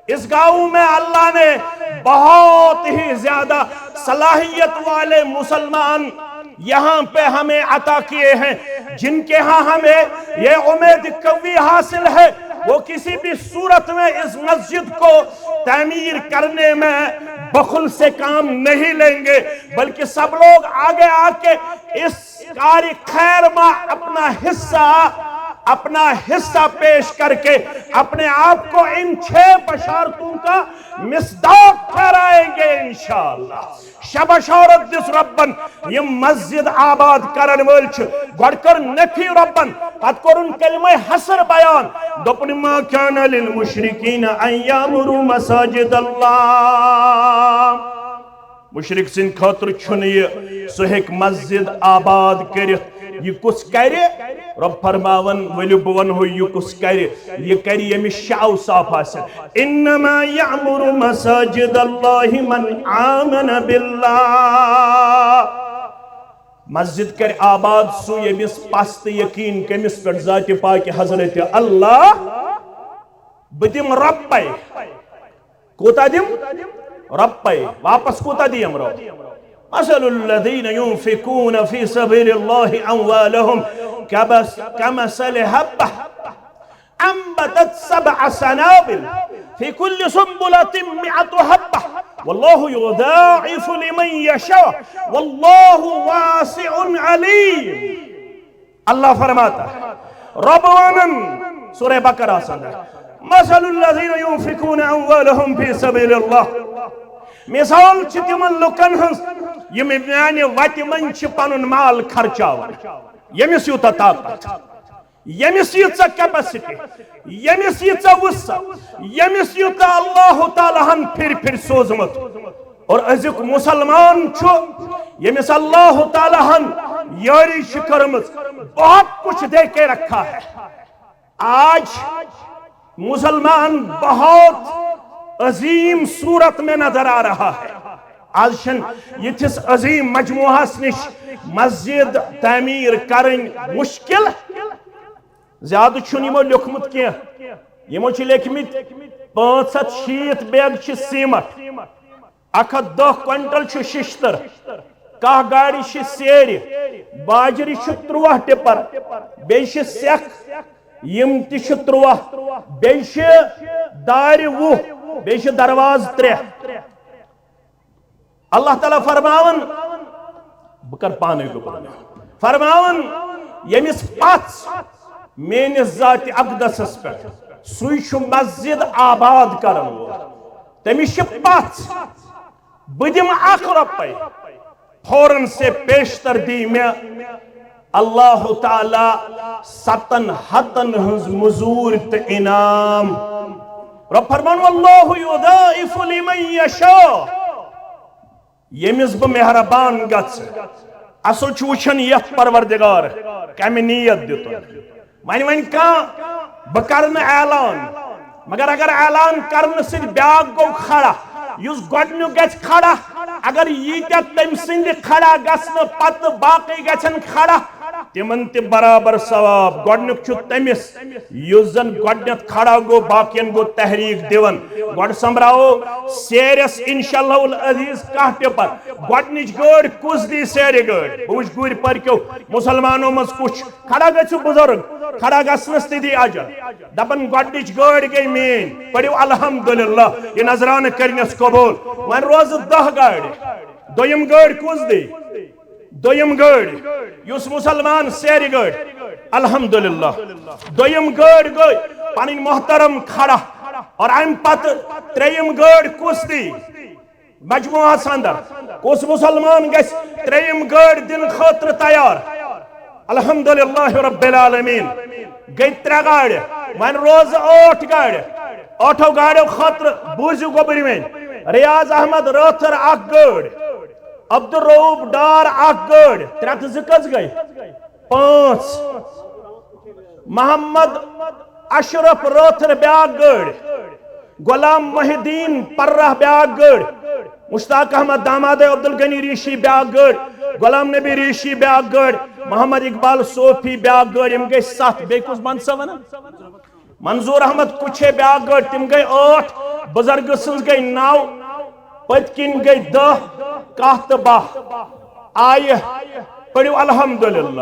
اس گاؤں میں اللہ نے بہت ہی زیادہ صلاحیت والے مسلمان یہاں پہ ہمیں عطا کیے ہیں، جن کے ہاں ہمیں یہ امید قوی حاصل ہے، وہ کسی بھی صورت میں اس مسجد کو تعمیر کرنے میں بخل سے کام نہیں لیں گے، بلکہ سب لوگ آگے آ کے اس کار خیر میں اپنا حصہ، اپنا حصہ پیش کر کے اپنے آپ کو ان چھ بشارتوں کا مصداق ٹھہرائیں گے انشاءاللہ۔ شےٚ بشارت دِژ رۄبن، یِم مسجد آباد کرن وٲلۍ چھِ۔ گۄڈٕ کٔر نفی رۄبن، پتہٕ کوٚرُن کلمہ حصر بیان، دوٚپُن، ما کان للمشرکین ان یعمروا مساجد اللہ۔ مشرک سٕنٛدِ خٲطرٕ چھُنہٕ یہِ، سُہ ہیٚکہِ مسجد آباد کٔرِتھ۔ یہِ کُس کرِ؟ رۄب فرماوان، ؤلِو بہٕ ونہو یہِ کُس کرِ۔ یہِ کرِ ییٚمِس شےٚ اوصاف آسن۔ انما یعمر مساجد اللہ من آمن باللہ۔ مسجد کرِ آباد سُہ، ییٚمِس پس تہٕ یقین کٔمِس پٮ۪ٹھ؟ ذاتِ پاکہِ حضرت اللہ۔ بہٕ دِمہٕ رۄپے۔ کوٗتاہ دِم؟ رۄپے۔ واپس کوٗتاہ دِیم رۄب؟ مثل الذين ينفقون في سبيل الله أموالهم كبس-، كمثل حبة أنبتت سبع سنابل في كل سنبلة مئة حبة والله يضاعف لمن يشاء والله واسع عليم۔ اللہ فرماتا، رب ونن، سورہ بقرہ سندر، مثل الذين ينفقون أموالهم في سبيل الله۔ مثال چھِ تِمن لُکن ہٕنٛز، یِم میانہِ وتہِ منٛز چھِ پنُن مال خرچاوان۔ ییٚمِس یوٗتاہ طاقت، ییٚمِس ییٖژاہ capacity، ییٚمِس ییٖژاہ وُسعت، ییٚمِس یوٗتاہ اللہ تعالیٰ ہن پھِرِ پھِرِ سوٗزمُت۔ اور أزیُک مسلمان چھُ، ییٚمِس اللہ تعالیٰ ہن یٲری چھِ کٔرمٕژ، بہت کچھ دے کے رکھا ہے۔ آج مسلمان بہت عظیم صورت میں نظر آ رہا ہے۔ آز چھن یتھس عظیم مجموعس نش مسجد تعمیر کرن مشکل۔ زیادٕ چھُنہٕ یِمو لیوٚکھمُت کینٛہہ۔ یِمو چھِ لیکھمٕتۍ پانٛژھ ہتھ شیٖتھ بیگ چھِ سیمٹ، اکھ ہتھ دہ کوینٹل چھُ ششتٕر، کاہ گاڑِ چھِ سیرِ، باجرِ چھِ ترٛوہ ٹِپر، بیٚیہِ چھِ سٮ۪کھ، یِم تہِ چھِ ترٛوہ، بیٚیہِ چھِ دارِ وُہ، بیٚیہِ چھِ دروازٕ ترٛےٚ۔ اللہ تعالیٰ فرماوان، بہٕ کر پانے گوٚبُر۔ فرماوان، ییٚمِس پژھ میٲنِس ذاتِ اقدسس پٮ۪ٹھ، سُے چھُ مسجد آباد کرن وول۔ تٔمِس چھِ پژھ، بہٕ دِمہٕ اکھ رۄپے، فوراً سے پیشتر دی مےٚ اللہ تعالیٰ ستن ہتن ہٕنٛز مٔزوٗرۍ تہٕ انعام۔ رۄب فرمان، واللہ یضاعف لمن یشاء۔ ییٚمِس بہٕ مہربان گژھٕ، اصل چھُ وٕچھان یتھ پروردگار کمہِ نیت دِتُن۔ وۄنۍ وۄنۍ کانٛہہ، بہٕ کرٕ نہٕ اعلان، مگر اگر اعلان کرنہٕ سۭتۍ بیاکھ گوٚو کھڑا، یُس گۄڈٕنیُک گژھِ کھڑا، اگر ییٖتیٛاہ تٔمۍ سٕنٛدِ کھڑا گژھنہٕ پتہٕ باقٕے گژھن کھڑا، تِمن تہِ برابر ثواب۔ گۄڈٕنیُک چھُ تٔمِس، یُس زن گۄڈٕنیتھ کھڑا گوٚو، باقین گوٚو تحریک دِوان۔ گۄڈٕ سمبراوو سیرس انشاءاللہ العزیز کانٛہہ ٹِپر۔ گۄڈٕنِچ گٲڑۍ کُس دی سیرِ گٲڑۍ؟ بہٕ وٕچھ گُرۍ پرکیو مسلمانو منٛز کُس چھُ۔ کھڑا گژھِو بزرگ، کھڑا گژھنس تہِ دی اجر۔ دپان گۄڈٕنِچ گٲڑۍ گٔے میٲنۍ، پٔرِو الحمدللہ، یہِ نذرانہٕ کٔرنس قبول۔ وۄنۍ روزٕ دہ گاڑِ۔ دوٚیِم گٲڑۍ کُس دی؟ دوٚیِم گٲڑۍ، یُس مسلمان سیرِ گٲڑۍ، الحمدللہ۔ دوٚیِم گٲڑۍ گٔے پنٕنۍ محترم کھڑا۔ اور امہِ پتہٕ ترٛیٚیِم گٲڑۍ کُس دی؟ مجموعس اندر کُس مسلمان گژھِ ترٛیٚیِم گٲڑۍ دِنہٕ خٲطرٕ تیار؟ الحمدللہ رب العالمین۔ گٔے ترٛےٚ گاڑِ، وۄنۍ روزٕ ٲٹھ گاڑِ۔ ٲٹھو گاڑیو خٲطرٕ بوٗزِو گوٚبرۍ وۄنۍ، ریاض احمد رٲتھٕر اکھ گٲڑۍ، عبدالرؤف ڈار اکھ گٲڑۍ، ترٛےٚ تہٕ زٕ کٔژ گٔے؟ پانٛژھ۔ محمد اشرف رٲتھٕر بیاکھ گٲڑۍ، غلام محی الدین پرہ بیاکھ گٲڑۍ، مشتاق احمد دامادے عبدالغنی ریشی بیاکھ گٲڑۍ، غلام نبی ریشی بیاکھ گٲڑۍ، محمد اقبال صوفی بیاکھ گٲڑۍ۔ یِم گٔے ستھ۔ بیٚیہِ کُس بنسا ونان؟ منظور احمد کُچھے بیاکھ گٲڑۍ۔ تِم گٔے ٲٹھ، بزرگہٕ سٕنٛز گٔے نو، پٔتۍ کِنۍ گٔے دہ، کاہ تہٕ باہ۔ آیہِ، پٔرِو الحمدللہ۔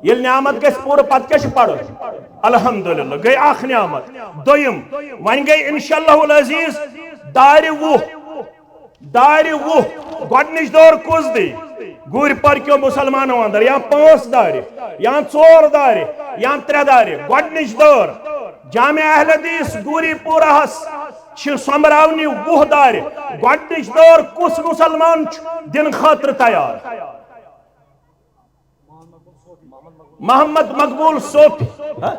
ییٚلہِ نعمت گژھِ پوٗرٕ، پتہٕ کیٛاہ چھُ پرُن؟ الحمدللہ۔ گٔے اکھ نعمت۔ دوٚیِم، وۄنۍ گٔے انشاءاللہ العزیز دارِ وُہ۔ دارِ وُہ۔ گۄڈٕنِچ دٲر کُس دی؟ گُرۍ پرکیو مسلمانو اندر یا پانٛژھ دارِ، یا ژور دارِ، یا ترٛےٚ دارِ۔ گۄڈٕنِچ دٲر۔ جامع اہل حدیث گوری پورہس چھِ سۄمبراونہِ وُہ دارِ۔ گۄڈٕنِچ دٲر کُس مسلمان چھُ دِنہٕ خٲطرٕ تیار؟ محمد مقبول صوفی۔ ہا؟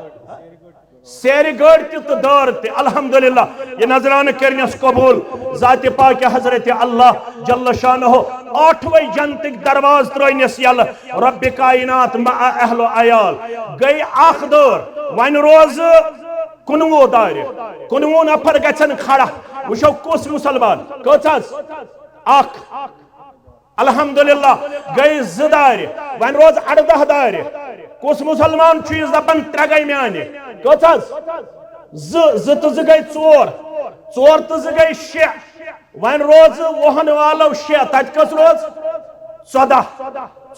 سیرِ گٲڑۍ تہِ تہٕ دٲر تہِ۔ الحمدللہ، یہِ نذرانہٕ کٔرنس قبول۔ ذاتِ پاکِ حضرت اللہ جل شانہ۔ ٲٹھوے جنتٕکۍ دروازٕ ترٲونس یلہٕ۔ رب کائنات مع اہل و عیال۔ گٔے اکھ دٲر۔ وۄنۍ روزٕ کُنوُہ دارِ۔ کُنوُہ نفر گژھن کھڑا۔ وٕچھو کُس مسلمان۔ کٔژ حظ؟ اکھ۔ الحمدللہ، گٔے زٕ دارِ۔ وۄنۍ روز اردہ دارِ۔ کُس مسلمان چھُ یُس دپان ترٛےٚ گٔے میانہِ؟ کٔژ حظ؟ زٕ، زٕ تہٕ زٕ گٔے ژور، ژور تہٕ زٕ گٔے شےٚ۔ وۄنۍ روزٕ وُہن والو شےٚ، تتہِ کٔژ روز؟ ژۄدہ۔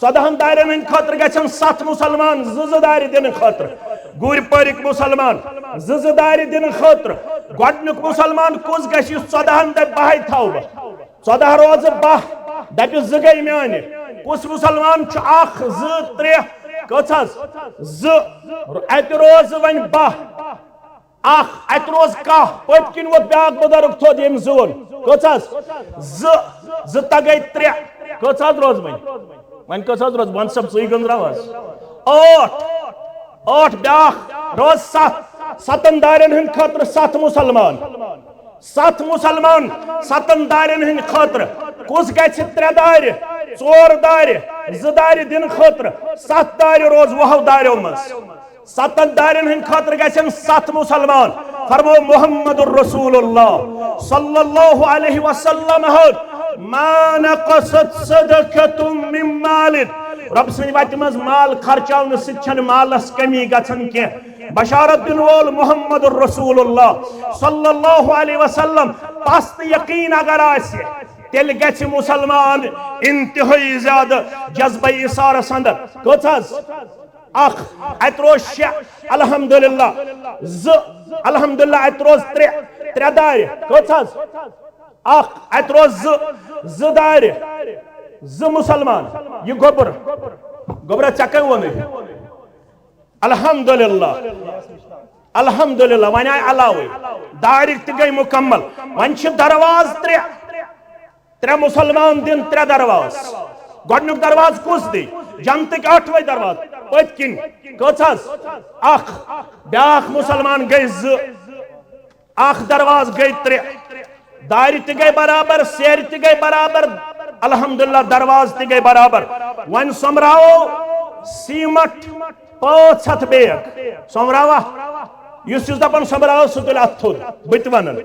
ژۄدہن دارٮ۪ن ہٕنٛدِ خٲطرٕ گژھن ستھ مسلمان زٕ زٕ دارِ دِنہٕ خٲطرٕ۔ گُرۍ پٲرِکۍ مسلمان زٕ زٕ دارِ دِنہٕ خٲطرٕ۔ گۄڈٕنیُک مسلمان کُس گژھِ یُس ژۄدہن دپہِ بہے تھاوٕ بہٕ؟ ژۄدہ روزٕ باہ، دپہِ زٕ گٔے میانہِ۔ کُس مسلمان چھُ؟ اکھ، زٕ، ترٛےٚ، کٔژ حظ؟ زٕ۔ اتہِ روزٕ وۄنۍ باہ۔ اکھ، اتہِ روز کاہ، پٔتۍ کِنۍ ووت بیاکھ بُزرگ تھوٚد ییٚمۍ زٕ ووٚن۔ کٔژ حظ؟ زٕ۔ زٕ تہٕ گٔے ترٛےٚ۔ کٔژ حظ روز وۄنۍ؟ وۄنۍ کٔژ حظ روز؟ وَن سا، ژٕے گٔنٛزراو حظ۔ ٲٹھ۔ ٲٹھ بیاکھ روز ستھ۔ ستن دارٮ۪ن ہٕنٛدِ خٲطرٕ ستھ مسلمان۔ ستھ مسلمان، ستن دارٮ۪ن ہٕنٛدِ خٲطرٕ۔ کُس گژھِ ترٛےٚ دارِ، ژور دارِ، زٕ دارِ دِنہٕ خٲطرٕ؟ ستھ دارِ روز وُہو دارٮ۪و منٛز۔ ستن دارٮ۪ن ہٕنٛدِ خٲطرٕ گژھن ستھ مسلمان۔ فرمو محمد رسول اللہ صلی اللہ علیہ وسلم ہن، ما نقصت صدقة من مال۔ رب سٕنٛدِ وتہِ منٛز مال خرچاونہٕ سۭتۍ چھنہٕ مالس کمی گژھان کینٛہہ۔ بشارت دِنہٕ وول محمد رسول اللہ صلی اللہ علیہ وسلم۔ پس تہٕ یقین اگر آسہِ، تیٚلہِ گژھِ مسلمان انتہٲئی زیادٕ جذبہ ایثارس اندر۔ کٔژ حظ؟ اکھ، اتہِ روز شےٚ، الحمدللہ۔ زٕ، الحمدللہ، اتہِ روز ترٛےٚ، ترٛےٚ دارِ۔ کٔژ حظ؟ اکھ، اتہِ روز زٕ، زٕ دارِ۔ زٕ مسلمان۔ یہِ گوٚبُر۔ گوٚبرا، ژےٚ کٔمۍ ووٚنُے؟ الحمدللہ، الحمدللہ، وۄنۍ آیہِ علاوے۔ دارِ تہِ گٔے مُکمل۔ وۄنۍ چھِ درواز ترٛےٚ۔ ترٛےٚ مُسلمان دِن ترٛےٚ درواز۔ گۄڈٕنیُک درواز کُس دی؟ جنتٕکۍ ٲٹھوَے درواز۔ پٔتۍ کِنۍ کٔژ حظ؟ اکھ۔ بیٛاکھ مُسلمان گٔے زٕ۔ اکھ درواز گٔے ترٛےٚ۔ دارِ تہِ گٔے برابر، سیرِ تہِ گٔے برابر۔ الحمدللہ، درواز تہِ گٔے برابر۔ وۄنۍ سۄمبراوو سیمٹ پانٛژھ ہتھ بیگ۔ سۄمبراوا؟ یُس یُس دپان سۄمبراوو، سُہ تُلہِ اتھ تھوٚد۔ بہٕ تہِ ونن۔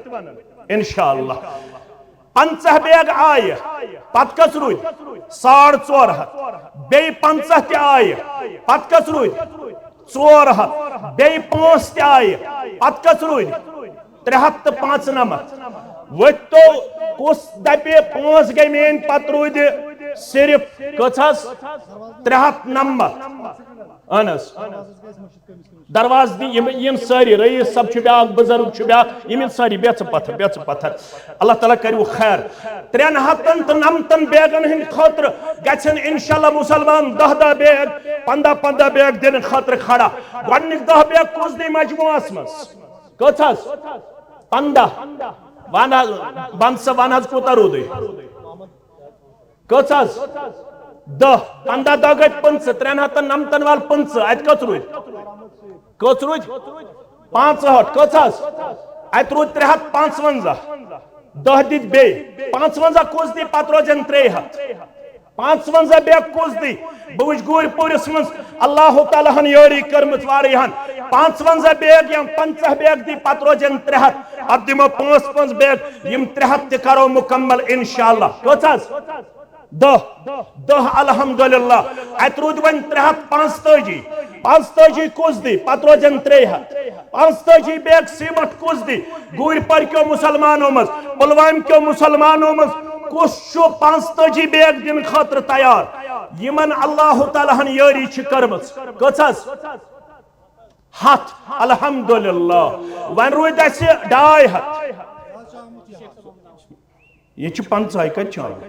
انشاءاللہ۔ پنژاہ بیگ آیہِ، پتہٕ کٔژ روٗدۍ؟ ساڑ ژور ہتھ۔ بیٚیہِ پنژاہ تہِ آیہِ، پتہٕ کٔژ روٗدۍ؟ ژور ہتھ۔ بیٚیہِ پانٛژھ تہِ آیہِ، پتہٕ کٔژ روٗدۍ؟ ترٛےٚ ہتھ تہٕ پانٛژنمتھ۔ ؤتھۍ تو، کُس دپہِ پانٛژھ گٔے میٲنۍ، پتہٕ روٗدِ صرف کٔژ حظ؟ ترٛےٚ ہتھ نمتھ۔ اہن حظ۔ درواز دی، یِم یِن سٲری، رئیس صٲب چھُ بیٛاکھ، بزرگ چھُ بیٛاکھ، یِم یِن سٲری، بیٚہہ ژٕ پتھر، بیٚہہ ژٕ پتھر۔ اللہ تعالیٰ کٔرِو خیر۔ ترٛٮ۪ن ہتن تہٕ نمتن بیگن ہٕنٛدِ خٲطرٕ گژھن انشاءاللہ مُسلمان دَہ دَہ بیگ، پنٛداہ پنٛداہ بیگ دِنہٕ خٲطرٕ کھڑا۔ گۄڈٕنِکۍ دَہ بیگ کُس دی مجموعس منٛز؟ کٔژ حظ؟ پنٛداہ۔ وَن حظ، وَن سا، وَن حظ کوٗتاہ روٗدُے؟ کٔژ حظ؟ دَہ۔ پنٛداہ دَہ گٔے پٕنٛژٕہ، ترٛٮ۪ن ہتن نمتن وال پٕنٛژٕہ، اتہِ کٔژ روٗدۍ؟ کٔژ روٗدۍ؟ پانٛژہٲٹھ۔ کٔژ حظ؟ اتہِ روٗدۍ ترٛےٚ ہتھ پانٛژونٛزاہ۔ دَہ دِتۍ بیٚیہِ۔ پانٛژونٛزاہ کُس دی؟ پتہٕ روزن ترٛےٚ ہتھ۔ پانٛژونٛزاہ بیگ کُس دی؟ بہٕ وٕچھ گوٗرۍ پوٗرِس منٛز اللہ تعالیٰ ہن یٲری کٔرمٕژ واریاہن۔ پانٛژونٛزاہ بیگ یا پنٛژاہ بیگ دی، پتہٕ روزن ترٛےٚ ہتھ۔ اتھ دِمو پانٛژھ پانٛژھ بیگ، یِم ترٛےٚ ہتھ تہِ کرو مُکمل انشاءاللہ۔ کٔژ حظ؟ دَہ۔ دَہ الحمدللہ۔ اتہِ روٗدۍ وۄنۍ ترٛےٚ ہتھ پانٛژتٲجی۔ پانٛژتٲجی کُس دی؟ پتہٕ روزن ترٛےٚ ہتھ۔ پانٛژتٲجی بیگ سیمٹ کُس دی؟ گوٗرۍ پورکیو مُسلمانو منٛز، پلوامہِ کیو مُسلمانو منٛز کُس چھُ پانٛژتٲجی بیگ دِنہٕ خٲطرٕ تیار؟ یِمن اللہ تعالیٰ ہن یٲری چھِ کٔرمٕژ۔ کٔژ حظ؟ ہتھ۔ الحمدللہ۔ وۄنۍ روٗدۍ اسہِ ڈاے ہتھ۔ یہِ چھُ پنٛژاہے، کتہِ چھُ آمُت؟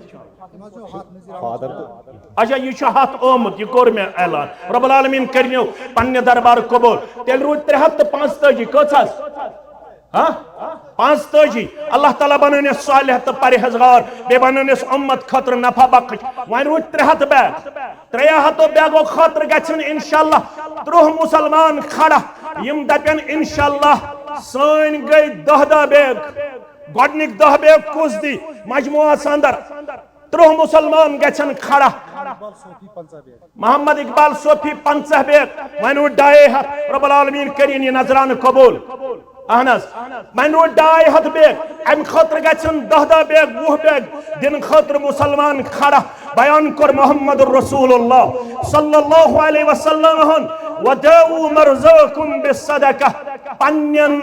اچھا، یہِ چھُ ہتھ آمُت، یہِ کوٚر مےٚ اعلان۔ رب العالمین کٔرِنو پننہِ دربار قبول۔ تیٚلہِ روٗدۍ ترٛےٚ ہتھ تہٕ پانٛژتٲجی۔ کٔژ حظ؟ ہاں؟ پانٛژتٲجی۔ اللہ تعالیٰ بنٲونس صالح تہٕ پرہیزگار، بیٚیہِ بنٲونس اُمت خٲطرٕ نفع بخش۔ وۄنۍ روٗدۍ ترٛےٚ ہتھ بیگ۔ ترٛےٚ ہتو بیگو خٲطرٕ گژھن انشاءاللہ ترٕٛہ مُسلمان کھڑا، یِم دپن انشاءاللہ سٲنۍ گٔے دَہ دَہ بیگ۔ گۄڈٕنِکۍ دَہ بیگ کُس دی؟ مجموعس اندر ترٕٛہ مُسلمان گژھن کھڑا۔ محمد اقبال صوفی پنٛژاہ بیگ، وۄنۍ روٗدۍ ڈاے ہتھ۔ رب العالمین کٔرِن یہِ نذرانہٕ قبول۔ اہن حظ، وۄنۍ روٗدۍ ڈاے ہتھ بیگ، امہِ خٲطرٕ گژھن دَہ دَہ بیگ، وُہ بیگ دِنہٕ خٲطرٕ مُسلمان کھڑا۔ بیان کوٚر محمد رسول اللہ صلی اللہ علیہ وسلم ہن، "وداووا مرضاکم بالصدقہ"، پننٮ۪ن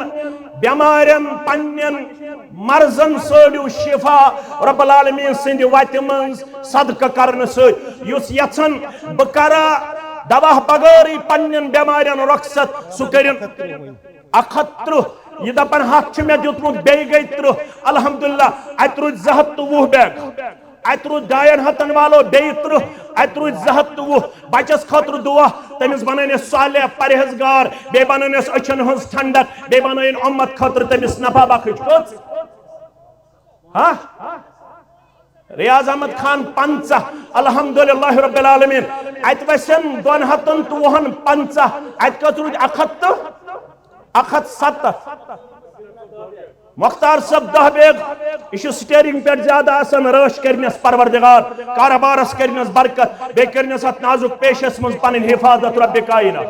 بٮ۪مارٮ۪ن، پننٮ۪ن مرضن ژھٲنٛڈِو شفا رب العالمین سٕنٛدِ وتہِ منٛز صدقہٕ کرنہٕ سۭتۍ۔ یُس یژھن بہٕ کرا دوا بغٲرٕے پننٮ۪ن بٮ۪مارٮ۪ن رۄخصت، سُہ کٔرِن اکھ ہتھ ترٕٛہ۔ یہِ دپان ہتھ چھُ مےٚ دیُتمُت، بیٚیہِ گٔے ترٕٛہ۔ الحمدللہ، اتہِ روٗدۍ زٕ ہتھ تہٕ وُہ بیگ۔ اتہِ روٗدۍ ڈاین ہتن والو بیٚیہِ ترٕٛہ۔ اتہِ روٗدۍ زٕ ہتھ تہٕ وُہ۔ بچس خٲطرٕ دعا، تٔمِس بنٲونس صالح پرہیزگار، بیٚیہِ بنٲونس أچھن ہٕنٛز ٹھنڈک، بیٚیہِ بنٲوِن اُمت خٲطرٕ تٔمِس نفع بخش۔ کٔژ؟ ہاں؟ ریاض احمد خان پنٛژاہ، الحمدللہ رب العالمین۔ اتہِ وسن دۄن ہتن تہٕ وُہن پنٛژاہ، اتہِ کٔژ روٗدۍ؟ اکھ ہتھ تہٕ اکھ ہتھ ستتھ۔ مختار صٲب دَہ بیگ، یہِ چھُ سٹیئرنگ پٮ۪ٹھ زیادٕ آسان، رٲچھ کٔرنس پروردگار، کارٕبارس کٔرنس برکت، بیٚیہِ کٔرنس اتھ نازُک پیشس منٛز پنٕنۍ حفاظت رب کائنات۔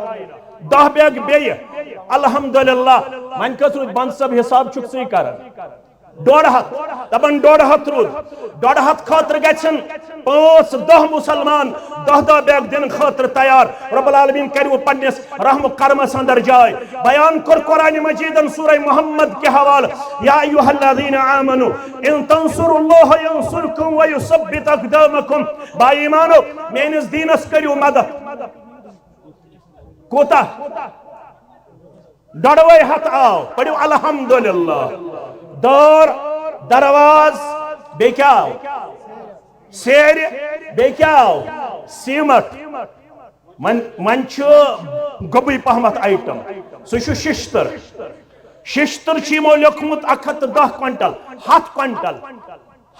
دَہ بیگ بیٚیہِ، الحمدللہ۔ وۄنۍ کٔژ روٗدۍ؟ بنٛد صٲب، حساب چھُکھ ژٕے کران۔ ڈۄڈ ہتھ، دپان ڈۄڈ ہتھ روٗد۔ ڈۄڈ ہتھ خٲطرٕ گژھن پانٛژھ دَہ مُسلمان دَہ دَہ بیگ دِنہٕ خٲطرٕ تیار۔ رب العالمین کَرِوٕ پننِس رحم و کرمس اندر جاے۔ بیان کوٚر قرآن مجیدن سورہ محمد کہِ حوالہٕ، "یا ایھا الذین آمنوا ان تنصروا اللہ ینصرکم ویثبت اقدامکم"۔ با ایمانو، میٲنِس دیٖنس کٔرِو مدد۔ کوٗتاہ؟ ڈۄڈوے ہتھ آو۔ پٔرِو الحمدللہ۔ دٲر، درواز، بیٚیہِ کیٛاہ آو؟ سیرِ، بیٚیہِ کیٛاہ آو؟ سیمٹ۔ وۄنۍ، وۄنۍ چھُ گوٚبُے پہمتھ آیٹم، سُہ چھُ ششتٕر۔ ششتٕر چھُ یِمو لیوٚکھمُت اکھ ہتھ تہٕ دَہ کوینٹل، ہتھ کوینٹل،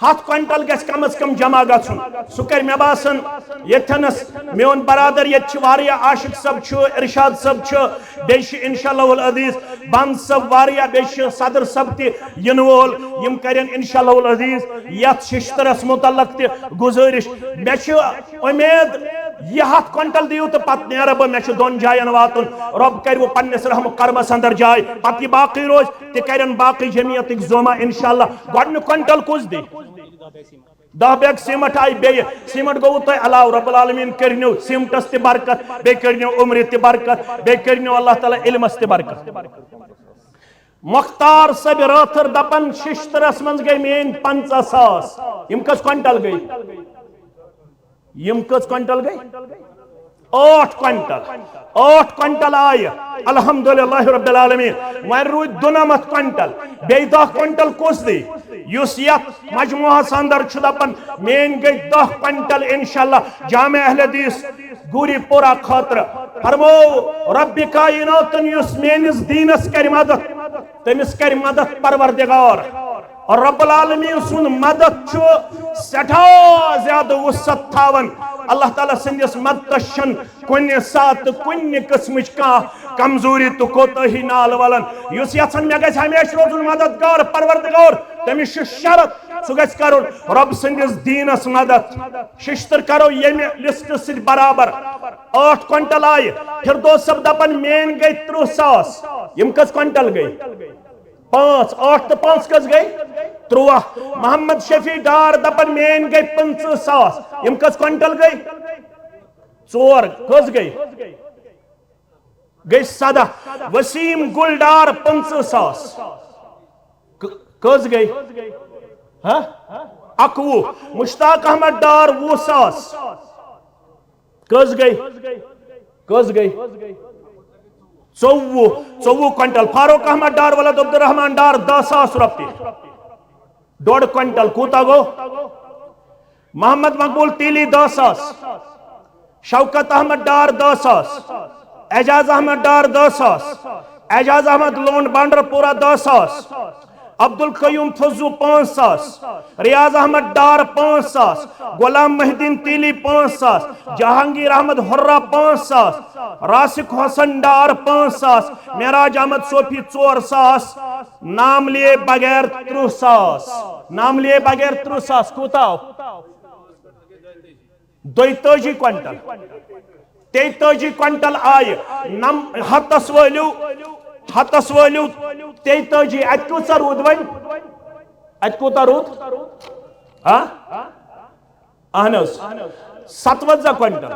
ہتھ کوینٹل گژھِ کم از کم جمع گژھُن۔ سُہ کرِ، مےٚ باسان، ییٚتھٮ۪نس میون برادر ییٚتہِ چھِ واریاہ، عاشق صٲب چھُ، ارشاد صٲب چھُ، بیٚیہِ چھِ انشاء اللہ العزیز بند صٲب واریاہ، بیٚیہِ چھِ صدر صٲب تہِ یِنہٕ وول، یِم کرن انشاء اللہ العزیز یتھ ششتٕرس متعلق تہِ گزٲرِش۔ مےٚ چھِ امید، یہِ ہتھ کوینٹل دِیِو تہٕ پتہٕ نیرٕ بہٕ، مےٚ چھُ دۄن جاین واتُن۔ رۄب کرِ وۄنۍ پننِس رحم و کرمس اندر جاے، پتہٕ یہِ باقٕے روزِ تہِ کرن باقٕے جمعیتٕکۍ زوما انشاءاللہ۔ گۄڈٕنیُک کوینٹل کُس دی؟ دَہ بیگ سیمٹ آیہِ بیٚیہِ۔ سیمٹ گوٚوٕ تۄہہِ علاوٕ، رب العالمین کٔرنو سیمٹس تہِ برکت، بیٚیہِ کٔرنو عمرِ تہِ برکت، بیٚیہِ کٔرنو اللہ تعالیٰ علمس تہِ برکت۔ مختار صٲبۍ رٲتھٕر دپان، ششتٕرس منٛز گٔے میٲنۍ پنژاہ ساس۔ یِم کٔژ کوینٹل گٔے؟ یِم کٔژ کوینٹل گٔے؟ ٲٹھ کوینٹل۔ ٲٹھ کوینٹل آیہِ، الحمدللہ رب العالمین۔ وۄنۍ روٗدۍ دُنمتھ کوینٹل۔ بیٚیہِ دَہ کوینٹل کُس دی؟ یُس یتھ مجموعس اندر چھُ دپان، میٲنۍ گٔے دَہ کوینٹل انشاءاللہ جامع اہل حدیث گوری پورہ خٲطرٕ۔ فرمو، رب کائناتن یُس میٲنِس دیٖنس کرِ مدد، تٔمِس کرِ مدد پروردگار۔ رب العالمین سُنٛد مدد چھُ سٮ۪ٹھاہ زیادٕ وسعت تھاوان۔ اللہ تعالیٰ سٕنٛدِس مددس چھَنہٕ کُنہِ ساتہٕ کُنہِ قٕسمٕچ کانٛہہ کمزوری تہٕ کوتٲہی نالہٕ ولان۔ یُس یژھان مےٚ گژھِ ہمیشہِ روزُن مددگار پروردگار، تٔمِس چھُ شرط، سُہ گژھِ کرُن رب سٕنٛدِس دیٖنس مدد۔ ششتٕر کرو ییٚمہِ لسٹہٕ سۭتۍ برابر۔ ٲٹھ کوینٹل آیہِ۔ فردوس صٲب دپان، میٲنۍ گٔے ترٕٛہ ساس۔ یِم کٔژ کوینٹل گٔے؟ پانٛژھ، ٲٹھ تہٕ پانٛژھ کٔژ گٔے؟ تُرٛواہ۔ محمد شفیع ڈار دپان، میٲنۍ گٔے پٕنٛژٕہ ساس۔ یِم کٔژ کوینٹل گٔے؟ ژور۔ کٔژ گٔے؟ گٔے سداہ۔ وسیم گل ڈار پٕنٛژٕہ ساس۔ ک-، کٔژ گٔے؟ ہا؟ اکوُہ۔ مشتاق احمد ڈار وُہ ساس۔ کٔژ گٔے؟ کٔژ گٔے؟ ژوٚوُہ۔ ژوٚوُہ کوینٹل۔ فاروق احمد ڈار ولد عبدالرحمان ڈار دَہ ساس رۄپیہِ۔ ڈۄڈ کوینٹل کوٗتاہ گوٚو؟ محمد مقبول تیلی دَہ ساس۔ شوکت احمد ڈار دَہ ساس۔ اعجاز احمد ڈار دَہ ساس۔ اعجاز احمد لونڈ بانڈر پورہ دَہ ساس۔ عبدالقیوم تھزو پانٛژھ ساس، ریاض احمد ڈار پانٛژھ ساس، غلام محی الدین تیلی پانٛژھ ساس، جہانگیر احمد حرہ پانٛژھ ساس، راسق حسن ڈار پانٛژھ ساس، معراج احمد صوفی ژور ساس، نام لیے بغیر ترٕٛہ ساس۔ نام لیے بغیر ترٕٛہ ساس کوٗتاہ آو؟ دۄیتٲجی کوینٹل۔ تیتٲجی کوینٹل آیہِ۔ نم-، ہتس وٲلِو، ہتس وٲلِو تیتٲجی۔ اتہِ کوٗتاہ روٗد وۄنۍ؟ اتہِ کوٗتاہ روٗد؟ ہا؟ اہن حظ۔ ستونزہ کوینٹل۔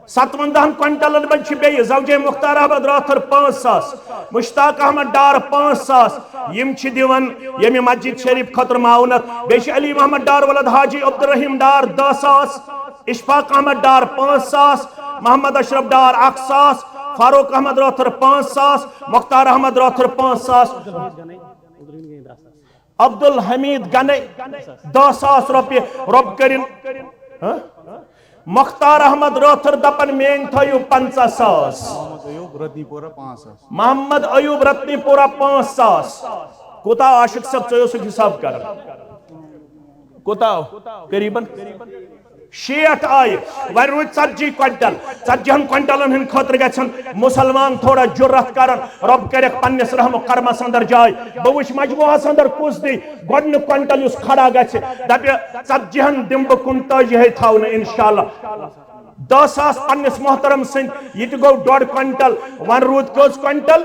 ستوندہن کوینٹلن منٛز چھِ بیٚیہِ زوجے مختار احمد رٲتھر پانٛژھ ساس، مشتاق احمد ڈار پانٛژھ ساس۔ یِم چھِ دِوان ییٚمہِ مسجد شریف خٲطرٕ معاونت۔ بیٚیہِ چھِ علی محمد ڈار ولد حاجی عبدالرحیم ڈار دَہ ساس، اشفاق احمد ڈار پانٛژھ ساس، محمد اشرف ڈار اکھ ساس، فاروق احمد رٲتھر پانٛژھ ساس، مختار احمد رٲتھر پانٛژھ ساس، عبدالحمید گنے دَہ ساس رۄپیہِ۔ رۄب کٔرِن، ہہ؟ مختار احمد رٲتھر دپان، میٲنۍ تھٲیِو پنٛژاہ ساس۔ محمد ایوب رتنی پورہ پانٛژھ ساس۔ محمد ایوب رتنی پورہ پانٛژھ ساس۔ کوٗتاہ عاشق صٲب، ژٕ اوسُکھ حساب کران؟ کوٗتاہ؟ قریباً شیٹھ آیہِ۔ وۄنۍ روٗدۍ ژتجی کوینٹل۔ ژتجی ہن کوینٹلن ہٕنٛدِ خٲطرٕ گژھن مسلمان تھوڑا جُرت کرن۔ رۄب کٔرِکھ پننِس رحم و کرمس اندر جاے۔ بہٕ وٕچھ مجموعس اندر کُس دی گۄڈٕنیُک کوینٹل یُس کھڑا گژھِ، دپہِ، ژتجی ہن دِمہٕ بہٕ کُنتٲجی ہے تھاونہٕ انشاءاللہ۔ دَہ ساس پننِس محترم سٕنٛدۍ، یہِ تہِ گوٚو ڈۄڈ کوینٹل۔ وۄنۍ روٗد کٔژ کوینٹل؟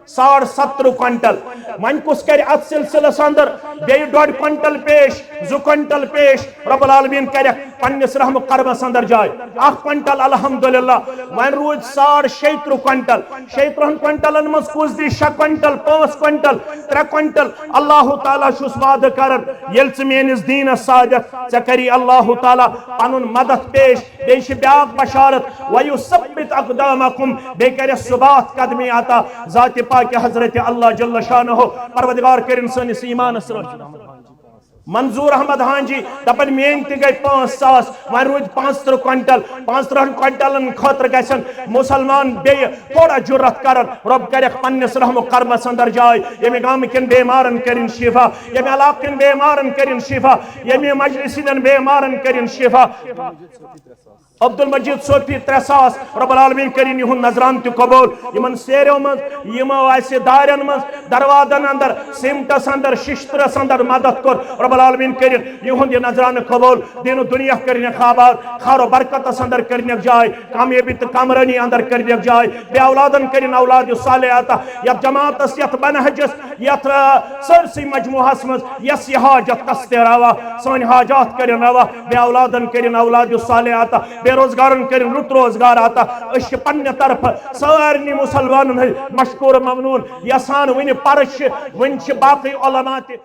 ساڑ ستترٕہ کوینٹل۔ وۄنۍ کُس کرِ اتھ سلسلس اندر بیٚیہِ ڈۄڈ کوینٹل پیش، زٕ کوینٹل پیش؟ رب العالمین کرٮ۪کھ پننِس رحم و کرمس اندر جاے۔ اکھ کوینٹل الحمدللہ۔ وۄنۍ روٗدۍ ساڑ شیٚیہِ ترٕٛہ کوینٹل۔ شیٚیہِ ترٕٛہن کوینٹلن منٛز کُس دی شےٚ کوینٹل، پانٛژھ کوینٹل، ترٛےٚ کوینٹل؟ اللہ تعالیٰ چھُس وعدٕ کران، ییٚلہِ ژٕ میٲنِس دیٖنس سۭتۍ ژےٚ کری اللہ تعالیٰ پنُن مدد پیش۔ بیٚیہِ چھِ بیٛاکھ بشارت، وَیُثَبِّتْ أَقْدَامَكُمْ، بیٚیہِ کَرٮ۪س ثبات قدمی عطا ذاتِ پاکِ حضرت اللہ جل شانہ۔ پروردگار کٔرِن سٲنِس ایٖمانس رٲچھ۔ منظور احمد ہانجی دپان، میٲنۍ تہِ گٔے پانٛژھ ساس، وۄنۍ روٗدۍ پانٛژترٕٛہ کوینٹل، پانٛژترٕٛہن کوینٹلن خٲطرٕ گژھن مسلمان بیٚیہِ تھوڑا جرت کرن، رۄب کرٮ۪کھ پننِس رحم و کرمس اندر جاے، ییٚمہِ گامہٕ کٮ۪ن بیمارن کٔرِن شفا، ییٚمہِ علاقہٕ کٮ۪ن بیمارن کٔرِن شفا، ییٚمہِ مجلس ہٕنٛدٮ۪ن بیمارن کٔرِن شفا۔ عبدالمجید صوفی ترٛےٚ ساس، رب العالمین کٔرِن یِہُنٛد نذرانہٕ تہِ قبول۔ یِمن سیریو منٛز، یِمو اَسہِ دارٮ۪ن منٛز، دروازن اندر، سیمٹس اندر، ششترس اندر مدد کوٚر، رب العالمین کٔرِن یِہُنٛد یہِ نذرانہٕ قبول۔ دین و دنیا کٔرِنکھ آباد، خیر و برکتس اندر کٔرِنکھ جاے، کامیٲبی تہٕ کامرٲنی اندر کٔرِنکھ جاے، بے اولادن کٔرِن اولاد صالح عطا۔ یتھ جماعتس، یتھ منہجس، یتھ، آ، سٲرسٕے مجموعس منٛز یس یہِ حاجت کس تہِ روا، سٲنۍ حاجات کٔرِن روا، بے اولادن کٔرِن اولاد صالح عطا، بے روزگارن کٔرِن رُت روزگار عطا۔ أسۍ چھِ پننہِ طرفہٕ سارنٕے مسلمانن ہٕنٛدۍ مشکور و ممنون۔ یژھان وٕنہِ پرٕچھ، وٕنہِ چھِ باقٕے علماء تہِ۔